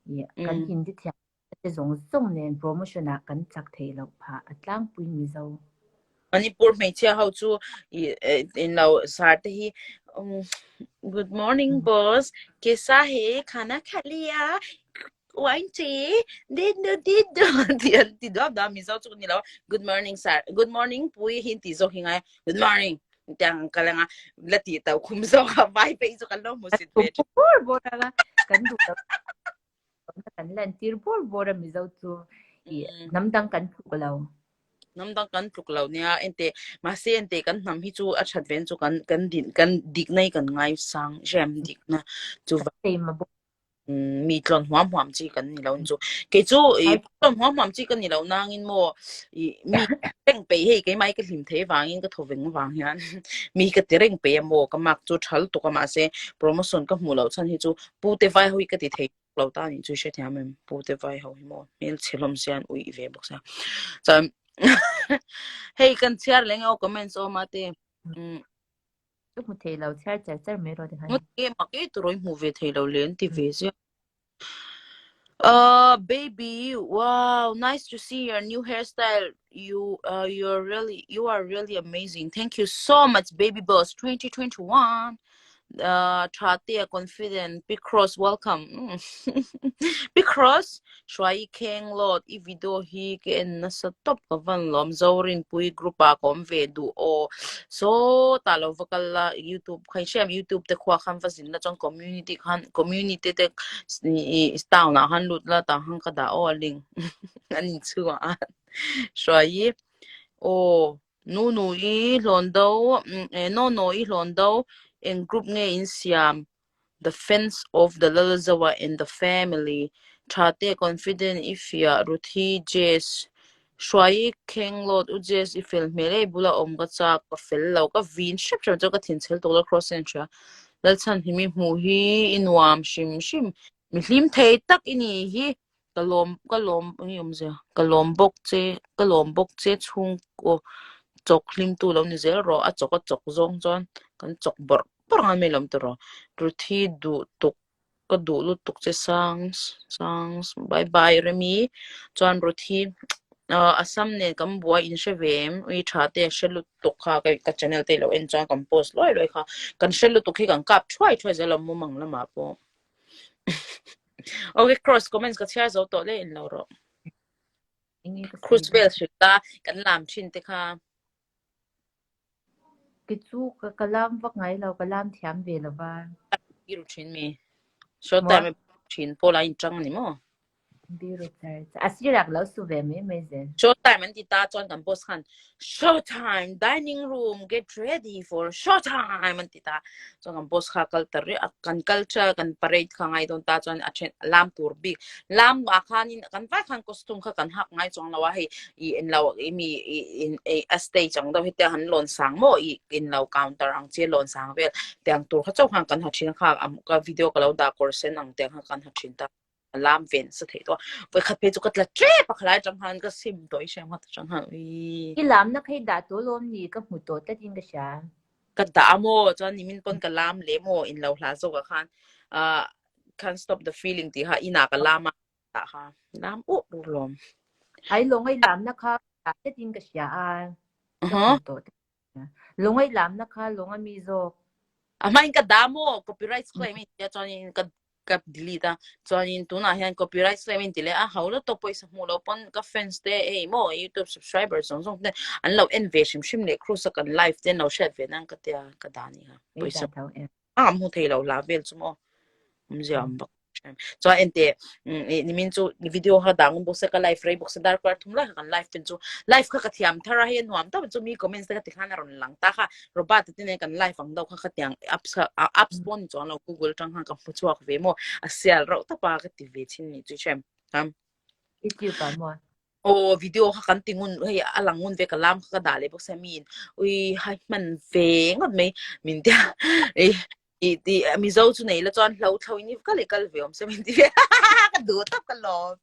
i kan Hindi thiam te zawng zawng nen promotion ah kan chak theih loh phah a tlangpui Mizo. Manipur hmeichhia ho chu i in lo sar te hi good morning boss kesa he khana kha liya wine tea did do did do ti an ti duap duap Mizo chu ni lo good morning sir good morning pui hin ti zawk hi ngai good morning tiang ka langa la ti tau khum zawk a vai phei chu kan lo hmu sit ve thin. Bawr bawr a kan duh lo kan lan tir bawr bawr a Mizo chu i hnam dang kan tluk lo. Hnam dang kan tluk lo nia ente mahse ente kan hnam hi chu a that ven chu kan kan din kan dikna hi kan ngai sang rem dikna chu va mi tlawn huam huam chi kan ni lo chu kei chu i tlawn huam huam chi kan ni lo nangin maw i mi reng peih hei keimah hi ka hlim thei vangin ka thaw veng vang hian mi ka ti reng peih a maw ka mark chu thal tuk a mahse promotion ka hmuh loh chhan hi chu pu te vai ho hi ka ti thei lo ta nih chu hrethiam em pu te vai ho hi maw hmel chhe hlawm sia an uih ve bawk sia chuan hei kan chhiar leh nge aw comments awm a te Ka hmu thei lo chhiar char char mai rawh tikhan. Nge mak e turawi hmu ve thei lo le an ti ve ziah. Baby, wow, nice to see your new hairstyle. You you're really you are really amazing. Thank you so much, baby boss 2021. Tha te confident Big Cross welcome. Big Cross Hruai kheng lawt i video hi ka en nasa tawp ka van lawm Zorinpui group ah ka awm ve duh aw sawtah lo va kal la youtube kha i hriat em youtube te khua khan va zin la chuan community khan community te ih town ah khan lut la tah khan ka dah aw a link an inchhungah khan Hruai i aw Nunu i hlawn do Nono i hlawn do eng group nge in siam The fans of the Lalzawa and the family Tha te confident i fiah Ruthi Jess Hruai kheng lawt U Jess i fel hmel e i bula awm ka chak ka fel lo ka vin hrep hrep chuan ka thin chhel tawk lo Cross en hria. Lalchhanhimi hmuh hi i nuam hrim hrim. Mi hlim thei tak i ni hi. Ka lawm ka lawm eng i awmzia? Ka lawm bawk che ka lawm bawk che chhungkaw chawk hlimtu lo ni zel rawh. A chawk a chawk zawng chuan kan chawk bawrh bawrh ang a mi lawm tawh rawh. Ruthi duh tuk Ka duh lutuk che Sangs Sangs bye bye Remi chuan Ruthi ah Assam nen kan buai in hre ve em ui tha te a hre lutuk kha ka channel te ilo en chuan kan post luai luai kha kan hre lutuk hi kan kap thuai thuai zel a mumang lamah pawh okay cross comments ka chhiar zo tawh le in lo rawh Cruise vel hrilh a kan lam thin te kha. Ki chu ka lam vak ngai lo, ka lam thiam ve lo va. Biru thin mi. Short time thin pawh la inchang ani maw? Biru char char. A sirak lo su ve mai mai zel. Show time an ti ta chuan kan boss khan show time dining room get ready for show time an ti ta chuan kan boss kha kal ta riah a kan culture kan parade kha ngai dawn ta chuan a then lam tur bik lam ah khanin kan vai khan costume kha kan hak ngai chuang lo a hei i en lo i mi i in a stage ang deuh hi te han lawn sang maw i in lo counter ang chi lawn sang vel tiang tur kha chauh khan kan ha thin kha ka video ka lo dah kawr sen ang tiang kha kan ha thin ta a lam ven sa thei tawh voi khat phei chu ka tla tep a khalai atang khan ka sim tawh i hriam kha atang khan ui I lamna kha i dah tawh lawm ni ka hmu tawh tlatin ka hria. Ka dah a maw chuan nimin pawn ka lam leh maw in lo hla zawk ah khan ah can't stop the feeling tih kha inah ka lam a dah kha lam uh ur lawm. Ai lawngai lamna kha dah tlatin ka hria a ka hmu tawh Lungai lamna kha lung a mi zawk. A hmain ka dah maw copyright claim in tia chuanin ka ka delete a chuanin tunah hian copyright claim in ti leh a ho lutuk pawisa hmuh loh pawn ka fans te hei maw youtube subscriber zawng zawng te an lo en ve hrim hrim leh cruise a kan live te an lo hriat ve nan ka tia ka dah a ni kha pawisa a hmu thei lo hla vel chu maw awmzia awm bawk chuan ente nimin chu video kha dang bawk se ka live rei bawk se darkar thum lai kha kan live ten chu live kha ka thiam thar a hei a nuam tawp chu mi comments te ka ti khan a rawn lang ta kha Robert te nen kan live ang deuh kha ka tiang apps kha apps pawh ni chuang lo Google atang khan ka hmu chhuak ve maw a sial reuh tawp a ka ti ve thin ni chu hrem YouTube ah maw Aw video kha kan ti ngun hei a lang ngun ve ka lam kha ka dah leh bawk sia miin ui hai hman ve ngawt mai min tia i i ti Mizo chu nei la chuan hlo thlo in i kal i kal ve awm sia min ti ve ka duh tawp ka lawm.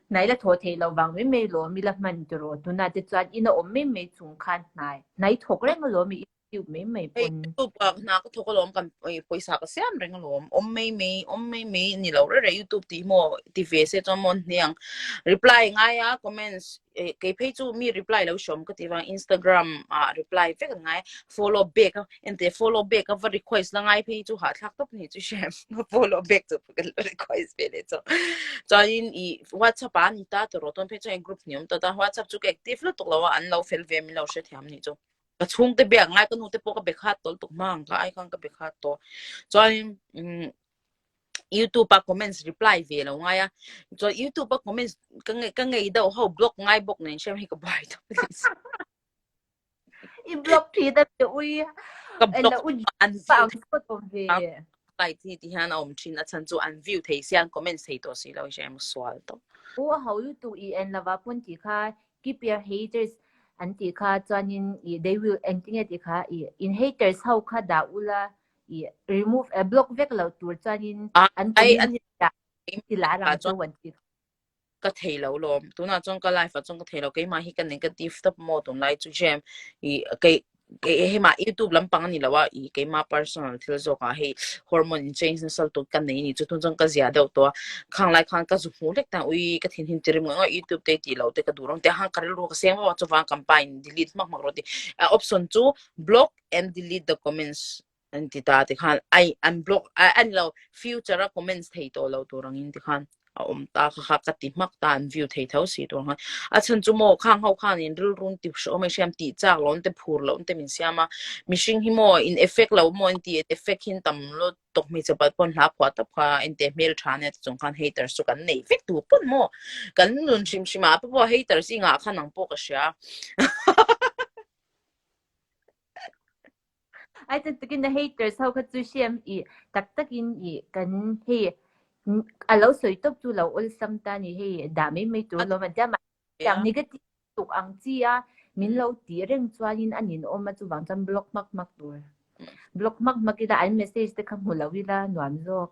Hnai la thaw theih loh vang mai mai lawm i la hman tiraw tunah te chuan ina awm mai mai chung khan hnai hnai thawk reng alawm i YouTube mai mai Hei pawn. YouTube ah hna ka thawk alawm kan pawisa ka siam reng alawm awm mai mai awm mai mai ni lo reng reng YouTube tih maw ti ve se chuan maw hniang reply ngai a comments kei phei chu mi reply lo hrawm ka ti vang Instagram ah reply vek an ngai follow back a ente follow back a va request la ngai phei chu hahthlak tawp ni chu hrem follow back chu ka request ve leh chu chuanin i WhatsApp ah ni ta tawh rawh tawn phei chuan group ni awm tawh ta WhatsApp chu ka active lutuk lo a an lo fel ve min lo hrethiam ni chu. Ka chhungte biak ngai ka nute pawh ka be khat tawlh tuk hma ang ka ai khan ka be khat tawh. Chuanin umm YouTube a comments reply ve lo ngai a. Chuan YouTube a comments ka ngei ka ngei deuh ho block ngai bawk nen hriam hei ka buai tawp a ni. I block thin a ni ui. Ka block Ela u an view ang sawt awm ve. Like hi ti hian a awm thin a chhan chu an view thei sia an comments thei tawh si lo hi hriam sual tawp. U a ho lutuk i en lova pawn tih kha Keep your haters an tih kha chuanin ih they will engtinge tih kha ih in haters ho kha dah ula ih remove eh block vek loh tur chuanin an community ah ti lar ang cheu an tih kha. Ka thei lo lawm tunah chuan ka life ah chuan ka thei lo keimah hi ka negative tawp maw tunlai chu jem ih kei Kei hei mah YouTube lampang a ni lo a, ih keimah personal thil zawk ah hei hormone in change nasa lutuk ka nei ni chu tun chuan ka zia deuh tawh a, khang lai khan ka zu hmuh hlek ta ui ka thin hin tirim ngawih ngawih YouTube te tih loh te ka duh rawng te khan ka rilru ka seng vak a chuvang kan pa in delete hmak hmak rawh tih option chu block and delete the comments an ti ta tikhan ai an block a ni lo future a comments thei tawh lo tur angin tikhan a awm ta kha kha ka ti hmak ta an view thei tho si tur khan a chhan chu maw khang ho khan in rilrun ti hrawm mai hriam tih chak lo te phur lo te min siam a mihring hi maw in effect lo maw in ti effect hin tam lo tok hmeichhe pat pawn hla phuah tawp kha en te hmel tha nia ti chung khan haters chu kan nei vek tu pawn maw kan nun hrim hrim ah pawh haters i ngah khan ang pawh ka hria. Ai chan takin na haters ho kha chu hriam i tak takin i kan hei a lo sawi tawp chu lo awlsam ta ni hei dah mai mai tur lawm an tia mahse tiang negative tuk ang chi a. Min lo tih reng chuanin a ninawm a chuvang chuan block hmak hmak tur. Block hmak hmak ila an message te kha hmu lo ila nuam zawk.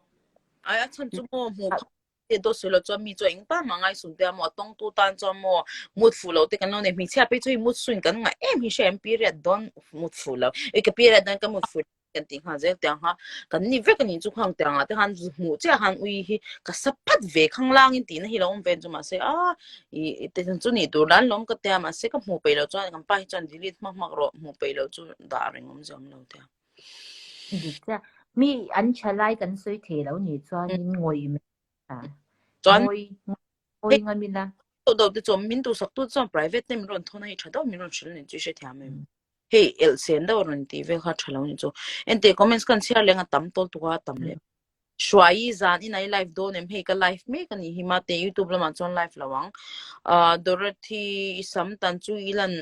Ai a chhan chu maw hmuh kha te dawt sawi lo chuan mi chu a eng tan mah ngaisum te a maw a tawngtu tan chuan maw mut fuh lo te kan lo nei hmeichhia phei chu hei mut suin kan ngah em hi hria em period dawn mut fuh lo i ka period dawn ka mut fuh kan tih nghal zel tiang kha kan ni vek a ni chu khang tiang ah te khan hmuh chiah khan ui hi ka sa phat ve khang lang in tihna hi lo awm ve chu mahse a i te chu nih tur lan lawm ka tia mahse ka hmuh peih lo chuan kan pa hi chuan delete hmak hmak rawh hmuh peih lo chu dah reng awm zawm lo tia. Dik chiah. Mi an tha lai kan sawi thei lo nih chuanin ngawih mai a. Chuan Ngawi ngawi ngam ila. Do do te chuan min duhsak tu chuan private te min rawn thawn a hei tha deuh min rawn hrilh a ni chu i hrethiam em. Hei elh sen deuh a rawn tih vel kha tha lo ni chu. Enteh comments kan chhiar leng a tam tawl tuk a tam leh. Hruai zan in ai live dawn em hei ka live mek a nih hi mate youtube lamah chuan live lo ang. Ah Dorothy i sam tan chu i lan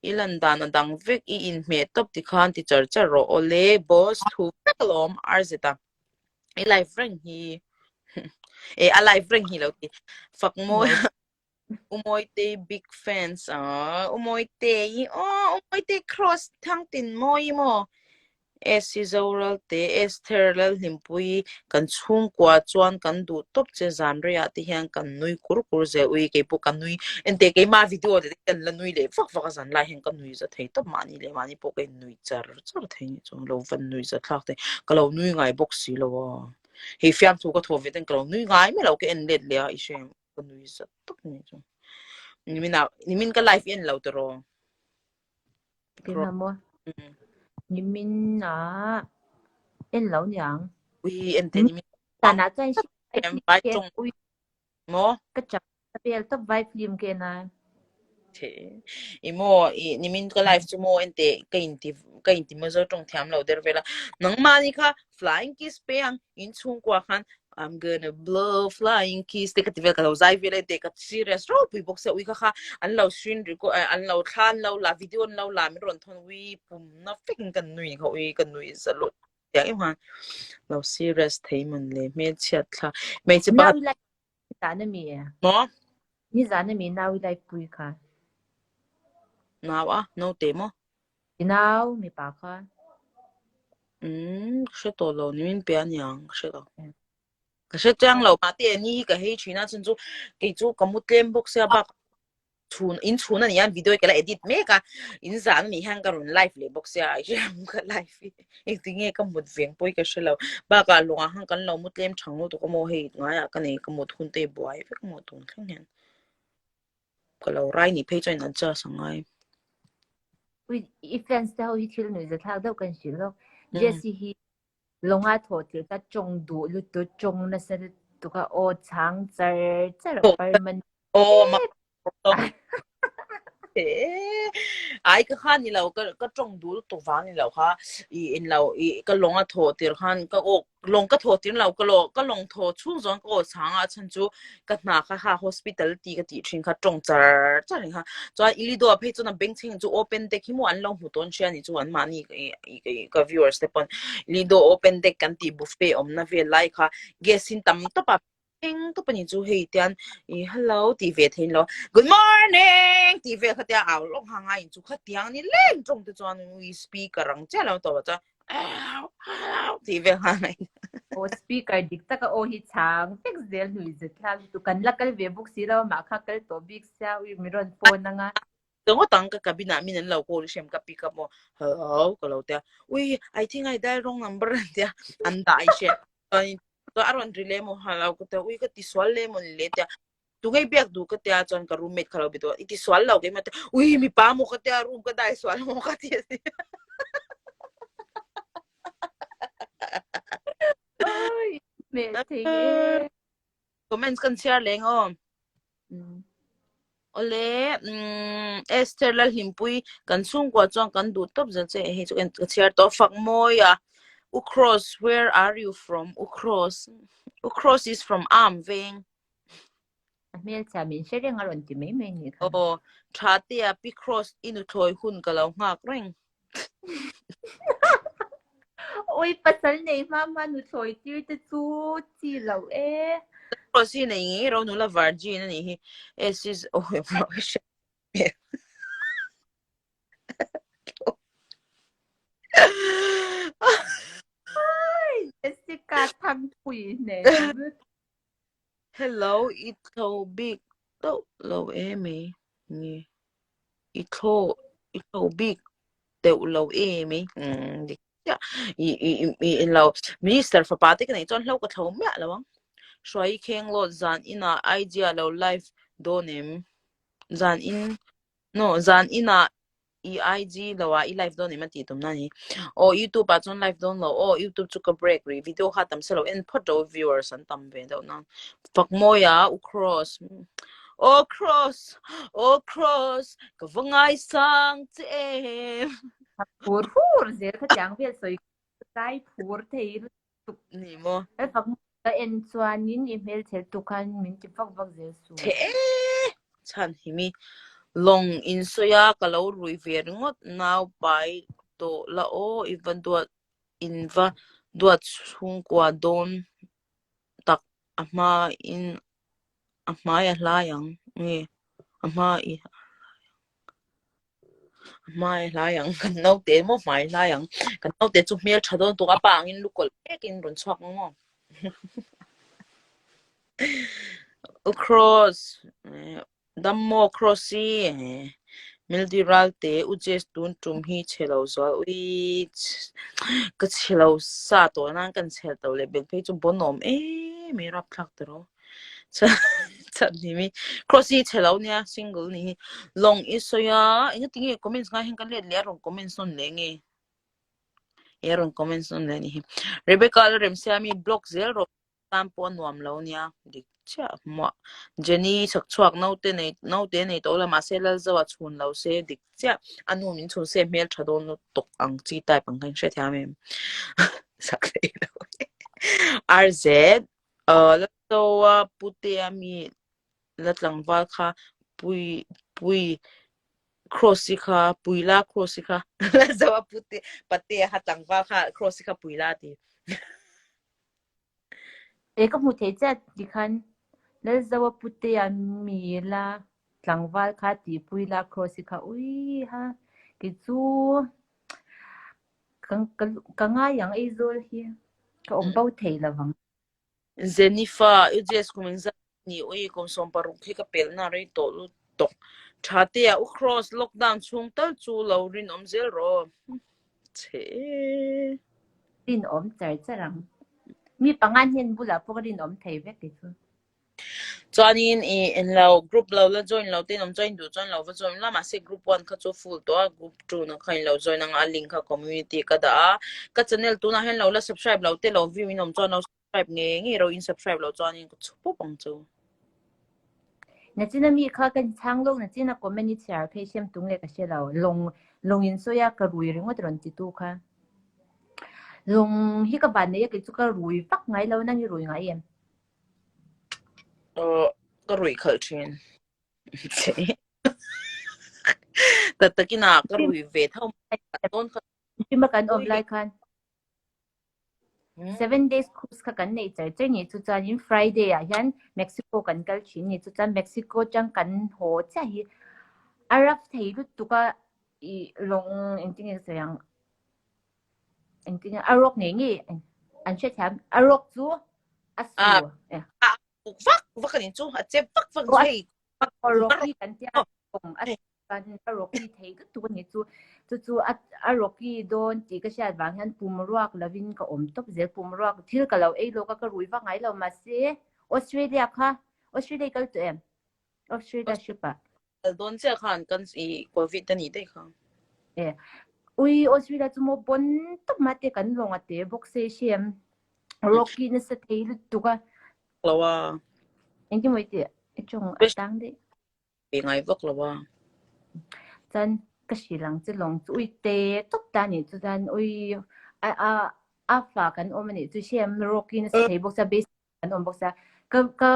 I lan dan a dang vek, i inhmeh tawp ti khan ti char char rawh. Awle, boss, thu vek alawm, RZ a. I live reng hi. E, a live reng hi lo ti. Fak mawi, Umawi big fans. Ah, Umawi te hi, oh, Umawi te cross thang tin mawi maw. Esi Zoral te, Esther Lalhlimpuii kan chhungkua chuan kan duh tawp che zan reiah te hian kan nui kur kur zel ui keipawh ka nui enteh keimah video te kan la nui leh vak vak a zan lai hian ka nui za thei tawp mahni leh mahni pawh ka in nui char char thei ni chu lo van nui za thlak thei ka lo nui ngai bawk si lo a hei fiamthu ka thaw ve ten ka lo nui ngai mai lo ka en let leh a i hre ka nui za tawp ni chu nimin ah nimin ka live i en lo tiraw. Keimah maw? Nimin ah en lo niang. Ui en te nimin. Zanah chuan hri vai Em film vai ke tawng ui maw? ka chak ka vel tawp vai film ke na. The i maw i nimin ka live chu maw en te ka in ti ka in ti maw zo tawng thiam lo der vela. Nangmah ni kha flying kiss pe ang in chhungkua khan I'm gonna blow flying kiss te ka ti vel ka lo zai vel e te ka serious ropui bawk sia ui kha kha an lo screen record eh, an lo thla an lo la video an lo la min rawn thawn ui pum na fek in kan nui kha ui ka nui za lut tiang em khan lo serious thei man le hmel chhiat thla hmeichhe Nau pakhat i live nizan ami e. maw Nizan ami nau i live pui kha. Nau a naute maw I nau mipa kha. Umm ka hre tawh lo ni min pe a niang ka hre lo. Ka hre chiang lo mahte ni hi ka hei thin a chhan chu kei chu ka mu tlem bawk sia bak chhun in chhun a ni a video hi ka la edit mek a in zan a nih hian ka rawn live leh bawk sia i hre ang ka live hi engtin nge ka mut veng pawh hi ka hre lo bakah lawngah khan kan lo mu tlem thang lutuk a maw hei ngaiah ka nei ka mut hun te hi buai vek maw tun thleng hian. Ka lo rai nih phei chuan in adjust a ngai. Ui, i fans te ho hi thil nuih zathlak deuh kan hrilh lawk. Jessie hi lawnga thawh tirh kha tawng duh lutuk, tawng nasa lutuk a aw chhang char char a permanent. Aw mak Ai ka kha ni lo ka ka tawng duh lutuk vang ni lo kha i in lo i ka lawnga thawh tirh khan ka aw Lawng ka thaw tir lo, ka law ka lawng thaw chhung zawng ka aw chhang a, a chhan chu ka hna kha ha hospital ti ka tih thin kha tawng char char reng kha. Chuan Ilido ah phei chuan a bengchheng chu open deck hi maw an lo hmu tawn hria ni chu an mahni ka viewers te pawn Ilido open deck kan tih buffet awmna vel lai kha gas in tam tawp a Eng tawp a ni chu hei tian i hello tih ve thein lo good morning tih vel kha tia au lawk nghal ngai in chu khatiang ni leng tawng te chuan ui speaker ang chiah lo tawp ah chuan hello hello tih vel nghal ngai Aw speaker dik taka aw hi chhang vek zel hnui zet thlak lutuk kan la kal ve bawk si lo amah kha kal tawh bik sia ui mi rawn phone anga. Ka ngawt ang ka cabin ah min an lo call i hrem ka pick up maw hello ka lo tia ui I think I dial wrong number an tia an dah i hre chuan chuan a rawn ri leh maw hello ka tia ui ka ti sual leh maw ni le tia tunge i biak duh ka tia chuan ka roommate kha lo be duh a i ti sual lo keimah tia ui mipa maw ka tia room ka dai sual maw ka ti a si. Oi hmel thei e. Comments kan chhiar leng aw. Awle, umm Esther Lalhlimpui kan chhungkua chuan kan duh tawp zel che hei chu ka chhiar tawh fak mawi a. U Cross, where are you from? U Cross, U Cross is from Am Veng. A hmelchhia min hre reng a rawn ti mai mai nih kha. Aw, tha tea Pi Cross i nuthlawi hun ka lo nghak reng. Ui, pasal nei hma hma nuthlawi tir te chu chi lo e. Cross hi nei ngei ro nula virgin a nih hi. S is oh Thangpui nen Hello, i thlo bik deuh lo e mai nge i thlo i thlo bik deuh lo e mai umm dik chiah i i i i lo minister fapa te ka neih chuan hlo ka thlo miah lo ang Hruai i kheng lawt zan inah IG ah lo live dawn em zan in No, zan inah i IG lo ah i live dawn em a tih tum na ni. Aw YouTube ah chuan live dawn lo. Aw YouTube chu ka break rih. Video kha tam se lo en phawt ro viewers an tam ve deuh nan. Fakmawi ah u Cross. Aw Cross, aw Cross, ka va ngaisang che em. Phur phur zel kha tiang vel sawi kai phur thei tuk ni maw? He fak ka en chuanin i hmel chhel tuk khan min ti vak vak zel su. Chhe e! Chhan hi mi lawng in sawi a ka lo rui ve ringawt nau pai tawh la aw i va duat in va duat chhungkua dawn tak a hma in a hmai a hlai ang nge a hma i Hmai hlai ang kan naute maw hmai hlai ang kan naute chu hmel tha dawn tuk a pa angin lu kawlh vek in rawn chhuak ang maw U Cross dam maw Cross i Melody Ralte U Jess tun tum hi chhe lo zual ui ka chhe lo sa tawh nan kan chhel to leh bel phei chu bon awm em em rapthlak ta ro. Chan ni mi Cross hi chhe lo nia single ni hi long i sawi a engati nge comments ngai hian ka let leh a rawn comments nawn leh nge e rawn comments nawn leh ni hi Rebecca la remsiami block zel rawh tan pawh a nuam lo nia dik chiah hmuah Jenny chhak chhuak naute nei naute nei tawh la mahse Lalzoa chhun lo se dik chiah a nu min chhun se hmel tha dawn lutuk ang chi type ang kha in hrethiam em sak thei lo RZ Lalzoa Putea mi la tlangval kha pui pui Cross-i kha Puila Cross-i kha Lalzoa Pute Patea kha tlangval kha Cross-i kha Puila a ti. E ka hmu thei chiah tikhan Lalzoa Putea mi la tlangval kha ti Puila Cross-i kha ui ha kei chu ka ka ka ngai ang Aizawl hi ka awm bo thei lovang. Zenifa, UJS kum engzat ni ui kum 16 hi ka pelhna rei tawh lutuk. Tha te ah u Cross lockdown chhung tal chu lo rinawm zel rawh. Chhe. Rinawm char char ang. Mi pangan hian bulah pawh ka rinawm thei vek kei chu. Chuanin i englo group lo la join lo te in awm chuan in duh chuan lo va join la mahse group one kha chu full tawh a group two na kha in lo join anga a link kha community ka dah a ka channel tunah hian lo la subscribe lo te lo view in awm chuan lo subscribe ngei ngei ro in subscribe lo chuanin ka chhu pawp ang chu. Nachina mi kha ka chhang lawk nachina comment i chhiar phei sem tu nge ka hre lo lawng lawng in sawi a ka rui ringawt rawn ti tu kha lawng hi ka van nei a kei chu ka rui vak ngai lo nang i rui ngai em. Aw ka ruih khalh thin. Tak takin ah ka rui ve tho mai dawn kha. Tima kan awm lai khan 7 days cruise kha kan nei char char ni chu chuanin Friday ah hian Mexico kan kal thin ni chu chuan Mexico tang kan haw chiah hi a rough thei lutuk a i lawng engtin nge ka sawi ang Engtin nge a rawk ngei ngei an hrethiam a rawk chu a su a a uk vak vak ani chu a chep vak vak chu hei a rocky kan tia kawng a kan a rocky thei lutuk ani chu chu chu a a rocky dawn tih ka hriat vang hian pum ruak lovin ka awm tawp zel pum ruak thil ka lo ei lawk a ka rui vak ngai lo mahse Australia kha Australia i kal tawh em Australia ship ah Kal dawn chiah khan kan i Covid a nih daih kha. E. Ui Australia chu maw pawn tawp ma te kan lawng a te bawk se hriam. Rocky nasa thei lutuk a. Lo a. Engtin maw i tih? I tawng a tang daih. Pe ngai vak lo a. Chuan ka hrilh ang che lawng chu ui te tawp ta nih chu chuan ui a a a fa kan awm a nih chu hriam Rocky nasa thei bawk se basic An awm bawk sia. Ka ka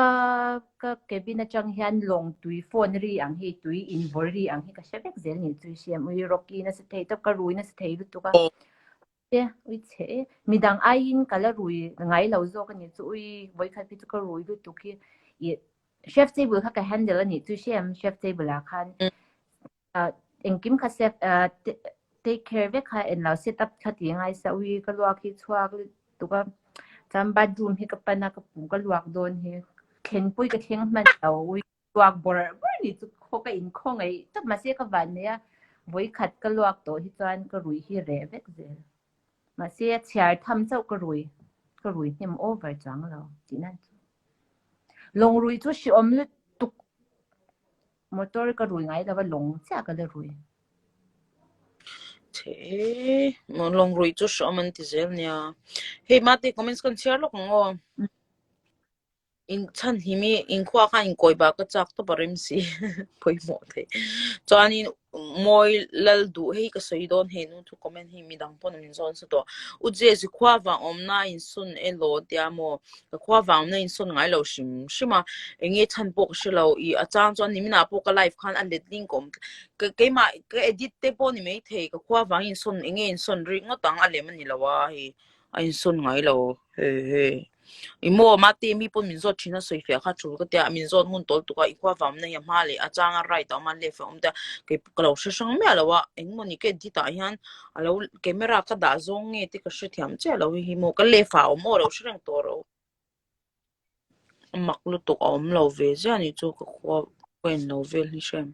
ka cabin atang hian lawng tui phone ri ang hi tui in vawr ri ang hi ka hre vek zel ni chui hriam ui Rocky nasa thei tawp ka rui nasa thei lutuk a. Te ui chhe e midang aiin ka la rui ngai lo zawk a ni chu ui vawikhat phei chu ka rui lutuk hi i chef table kha ka handle a nih chu hriam chef table ah khan engkim kha sef take care vek kha en lo set up kha ti ngai sa ui ka luak hi chhuak lutuk a. Chuan bathroom hi ka pan a, ka pum ka luak dawn hi. Thlen pawh hi ka thleng hman lo, ui luak bawrh bawrh ni chu khaw ka inkhaw ngaih tawp mahse ka van nei a, vawikhat ka luak tawh hi chuan ka rui hi reh vek zel. Mahse a chhiar tham chauh ka rui, ka rui hnem over chuang lo tih nan chu. Lawng rui chu hreawm lutuk motor ka rui ngai lo a, lawng chiah ka la rui. Che lawng rui chu hreawm an ti zel nia. Hei mate comments kan chhiar lawk ang aw. In chhan hi mi inkhua khan inkawi bak ka chak tawp a rem si pawimawh thei. Chuanin mawi lal duh hei ka sawi dawn hei nu thu comment hi midang pawn min zawn sa tawh. U Jezi khua vang awmna a insawn elaw tia maw ka khua vang awmna a insawn ngai lo hrim hrim a enge chhan pawh ka hre lo i a chang chuan niminah pawh ka live khan a let ling ka awm ka keimah ka edit te pawh ni maithei ka khua vang insawn enge insawn rik ngawt ang a lem a ni lo a hei. A insawn ngai lo he he. I maw mate mi pawn min zawt thin a sawi fiah kha tul ka tia min zawt ngun tawl tuk a i khua vamna hi a hma leh a chang a right a awm a left a awm te kei ka lo hre hrang miah lo a engmawni ka edit ah hian a lo camera ka dah zawng nge te ka hrethiam chiah lo hi maw ka left ah a awm aw lo hre reng tawh ro. A mak lutuk a awm lo ve ziah ni chu ka khua ka en lo vel hi hrem.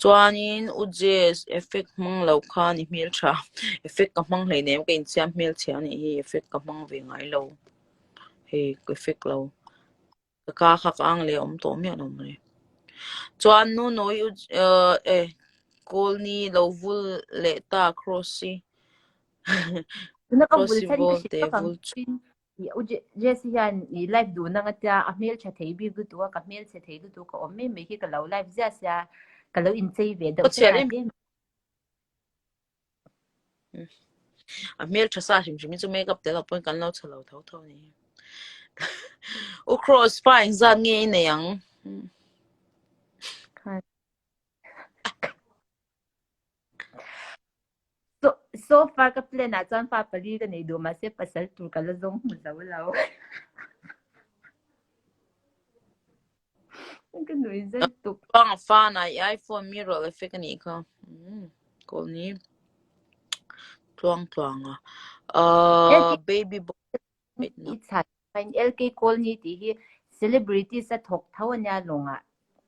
Chuanin U Jess effect hmang lo khan i hmeltha effect ka hmang hleinem ka insiam hmelchhia anih hi effect ka hmang ve ngai lo hei effect lo ka ka kha ka ang leh a awm tawh miah lo mawle. Chuan nu nawi U eh Kawlni lo vul leh ta Cross hi. Tuna ka vul Cross chhan ka vol hrilh te vak ang vul chu. tin i U Jess hian i live dun anga tia a hmeltha thei bik lutuk a ka hmelchhe thei lutuk ka awm mai mai hi ka lo live ziah sia ka lo inchei ve deuh Ka chhiar hlek a em. tlem. A hmeltha sa hrim hrim hi chu makeup tel lo pawhin kan lo chhe lo tho tho a ni. U Cross fa engzat nge i nei ang? Khan. So, so far ka plan ah chuan fa pali ka nei duh mahse pasal tur ka la zawng hmu zo lo. Ka nui zet tuk. Chuang a fa na i iPhone mirror effect a nih kha. Mm, kawl ni. Tluang tluang a. Uh, baby boy. I chhan LK Kawlni tih hi celebrities a thawk tho ania lawngah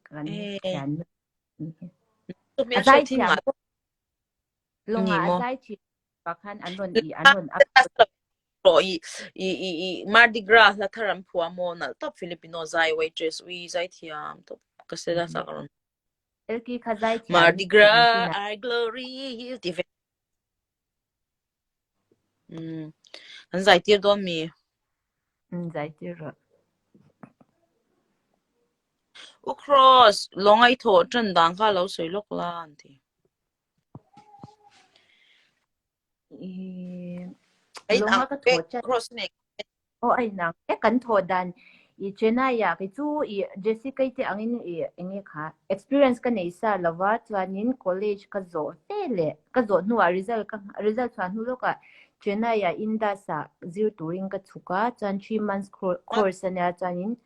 kan thian. A zai thiam pawh lawngah a zai thiam pa khan an rawn i an rawn upload. I i i i Mardi Gras hla thar an phua maw nalh tawp Filipino zai waitress ui zai thiam tawp ka se la sak rawn. LK kha zai thiam Mardi Gras our glory ti ve. Mm. An zai tir dawn mi. Mm, zai tir rawh. U Cross, lawng a i thawh ṭan dan kha lo sawi lawk la an ti. A Lawng inang a ka vek thawh ṭan. Cross nen. Aw a inang vek kan thawh dan i Chennai ah kei chu i Jessica i te angin i enge kha experience ka nei sa lova chuanin college ka zawh ve leh ka zawh hnuah result ka result chhuah hnu lawkah Chennai ah Indus ah zir turin ka chhuk a chuan three months course ania chuanin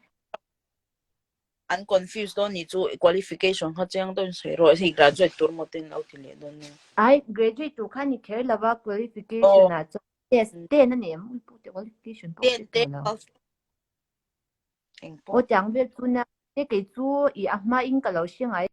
An confuse dawn ni chu qualification kha chiang deuhin sawi rawh hei graduate tur maw ten lo ti leh dawn nia. Ai graduate tur kha ni kher lova qualification ah chuan test ten a ni em ui pute qualification pawh hre tawh lo. Engpawh. Aw tiang vel chu nia te kei chu i a hma in ka lo hre ngai.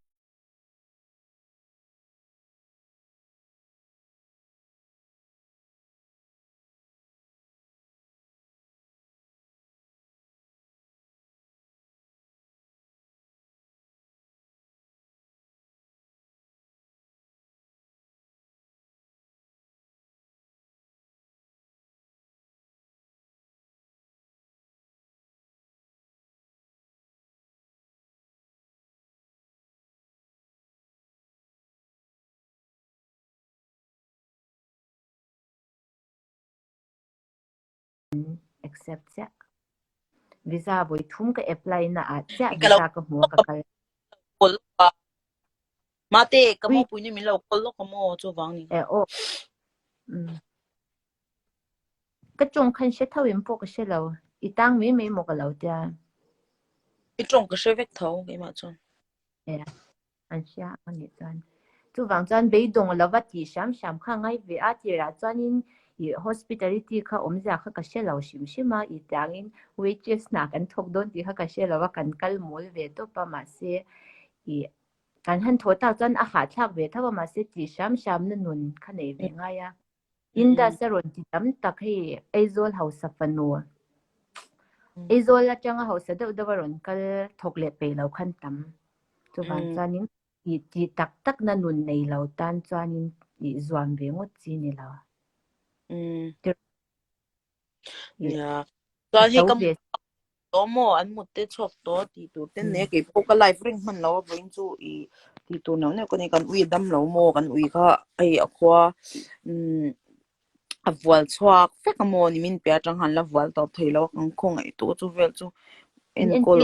Accept chiah. Visa vawi thum ka apply na ah chiah Ka lo visa ka hmu a ka kal. call lawk a. Mate, ka Ui. mo pui ni min lo call lawk a maw chu vang ni. Eh aw. Mm. Ka tawng khan hre tho in pawh ka hre lo. I tang mai mai maw ka lo tia. I tawng ka hre vek tho keimah chuan. Eh. An hria a nih chuan. Chuvang chuan beidawng lova tih hram hram kha ngai ve a, tirah chuanin ih hospitality kha awmzia kha ka hre lo hrim hrim a, ih tiangin waitress hna kan thawk dawn tih kha ka hre lo a, kan kal mawl ve tawp a mahse ih kan han thawh tak chuan a hahthlak ve tho a mahse tih hram hramna nun kha nei ve ngai a. Indus a rawn ti tam tak hei Aizawl hausa fanu Aizawl atanga hausa deuh deuh a rawn kal thawk leh peih lo khan tam chuvang chuanin Tih tih tak tak na nun nei lo tan chuanin ih zuam ve ngawt chi ni lo. Nia. Chuan hei Ka ka ve. tawh maw an mut te chhuak tawh tih tur ten nia kei pawh ka live reng hman lo a vawiin chu ih tih tur neuh neuh ka nei kan ui a dam lo maw kan ui kha hei a khua umm a vual chhuak vek a maw ni min pe atang khan la vual tawp thei lo a kan khawngaih tu chu vel chu enkawl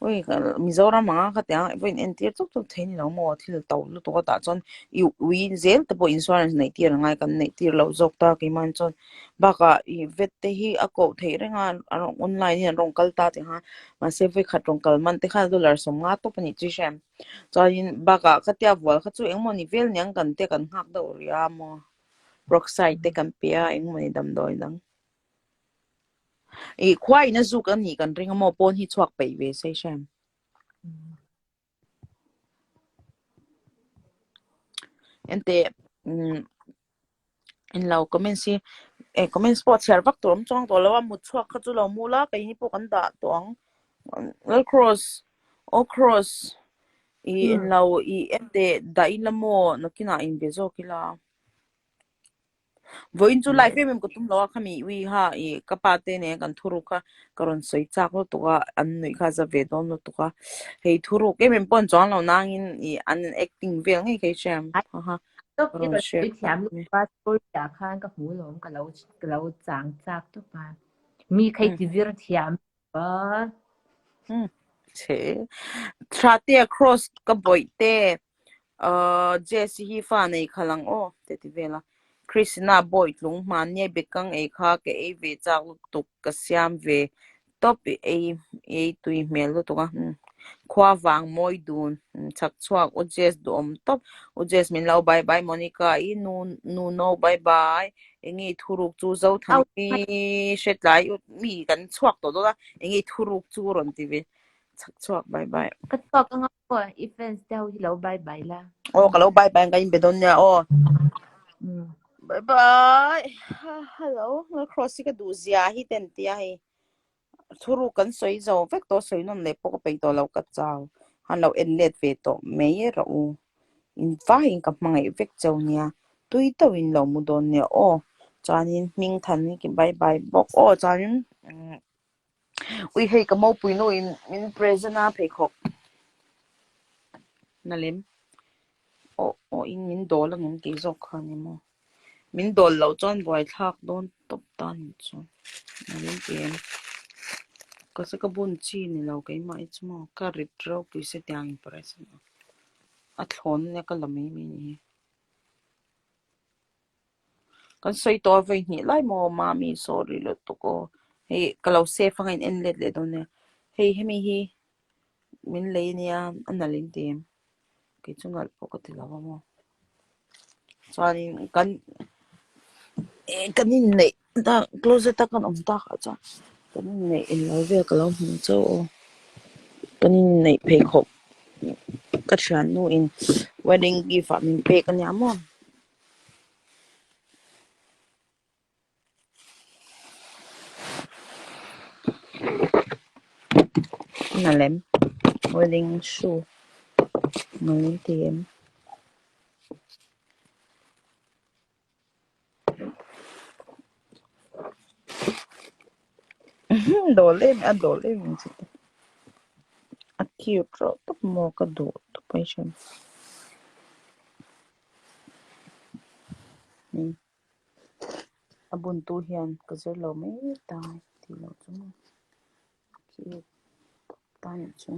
Ui Mizoram anga khatiang pawh in entir chawp chawp thei ni lo maw thil to lutuk a tah chuan i ui zel te pawh insurance neih tir a ngai kan neih tir loh zawk ta keimah chuan bakah i vet te hi a koh theih reng a a rawn online hian rawn kal ta tih kha mahse vawikhat rawn kal man te khan dollar 50 tawp a nih chu i hriat chuanin bakah khatia vual kha chu engemaw ni vel niang kan te kan nghak deuh rih a maw peroxide te kan pe a engemaw ni damdawi dang. I khua in a zuk a nih kan ring a maw pawn hi chhuak peih ve se hriam. Ente in lo comments hi e comments pawh chhiar vak tur awm chuang tawh lo a mut chhuak kha chu lo mu la keini pawh kan dah tawh ang. Lal cross aw cross i in lo i ente dah ila maw nakinah in be zawk ila. Vawiin chu live em em ka tum lo a khami ui kha ih ka pa te nen kan thuruk kha ka rawn sawi chak lutuk a an nuih kha za ve dawn lutuk a hei thuruk em em pawh an chuang lo nangin ih an acting vel ngei kha i hria em haha ka rawn share thiam lutuk a story ah khan ka hmu lawm ka lo ka lo chang chak tawp a mi kha i ti vir thiam a Chhe thla te a cross ka bawih te Ahh Jess hi fa nei khalh ang aw te ti vel a. Christina bawi tlung hmanni bekang ei kha ka ei ve chak lutuk ka siam ve tawp i ei ei tui hmel lutuk a khua vang mawi dun chhak chhuak u Jess duhawm tawp u Jess min lo bye bye Monica i nu nu no bye bye enge i thuruk chu Zothanpi hretlai u mi kan chhuak tawh dawn a enge i thuruk chu rawn ti ve chhak chhuak bye bye. Ka chhuak anga Aw, i fans te ho hi lo bye bye la. Aw, ka lo bye bye ang ka inbe dawn nia aw. Bye bye. Hello, nga cross hi ka duh zia hi ten tia hei. Thuru kan sawi zo vek tawh sawi nawn leh pawh ka peih tawh lo ka chau. Han lo en let ve tawh mai rawh u. In vaiin ka hmangaih vek cheu nia. Tui deuhin lo mu dawn nia aw. Chuanin hming than hi ki bye bye bawk aw. Chuanin Ui hei ka mopui nu in min present a pheikhawk na lem aw aw in min dawl ang em tih zawk kha ni maw min dawl loh chuan buaithlak dawn tawp ta ni chu na lem ti em ka se ka bun chi ni lo keimah hi chu maw ka rit ropui se tiang in present a a thlawn nia ka la mai mai ni hi. Kan sawi tawh a vawi hnih lai maw mami sorry lutuk aw hei ka lo save anga in en let leh dawn nia hei hemi hi min lei ania a nalh in ti em kei chu nalh pawh ka ti lo a maw chuanin kan eh kan inneih tak closet a kan awm takah chuan kan inneih englo vel ka lo hmu chauh aw kan inneih pheikhawk ka thiannu in wedding gift ah min pek ania maw. Na lem wedding shoe nalh ti em. Dawl em a dawl em em chu te a cute reuh tawp maw ka duh tawp mai hran. A buntu hian ka zir lo mai ta tih loh chu maw cute tawp ta nih chu.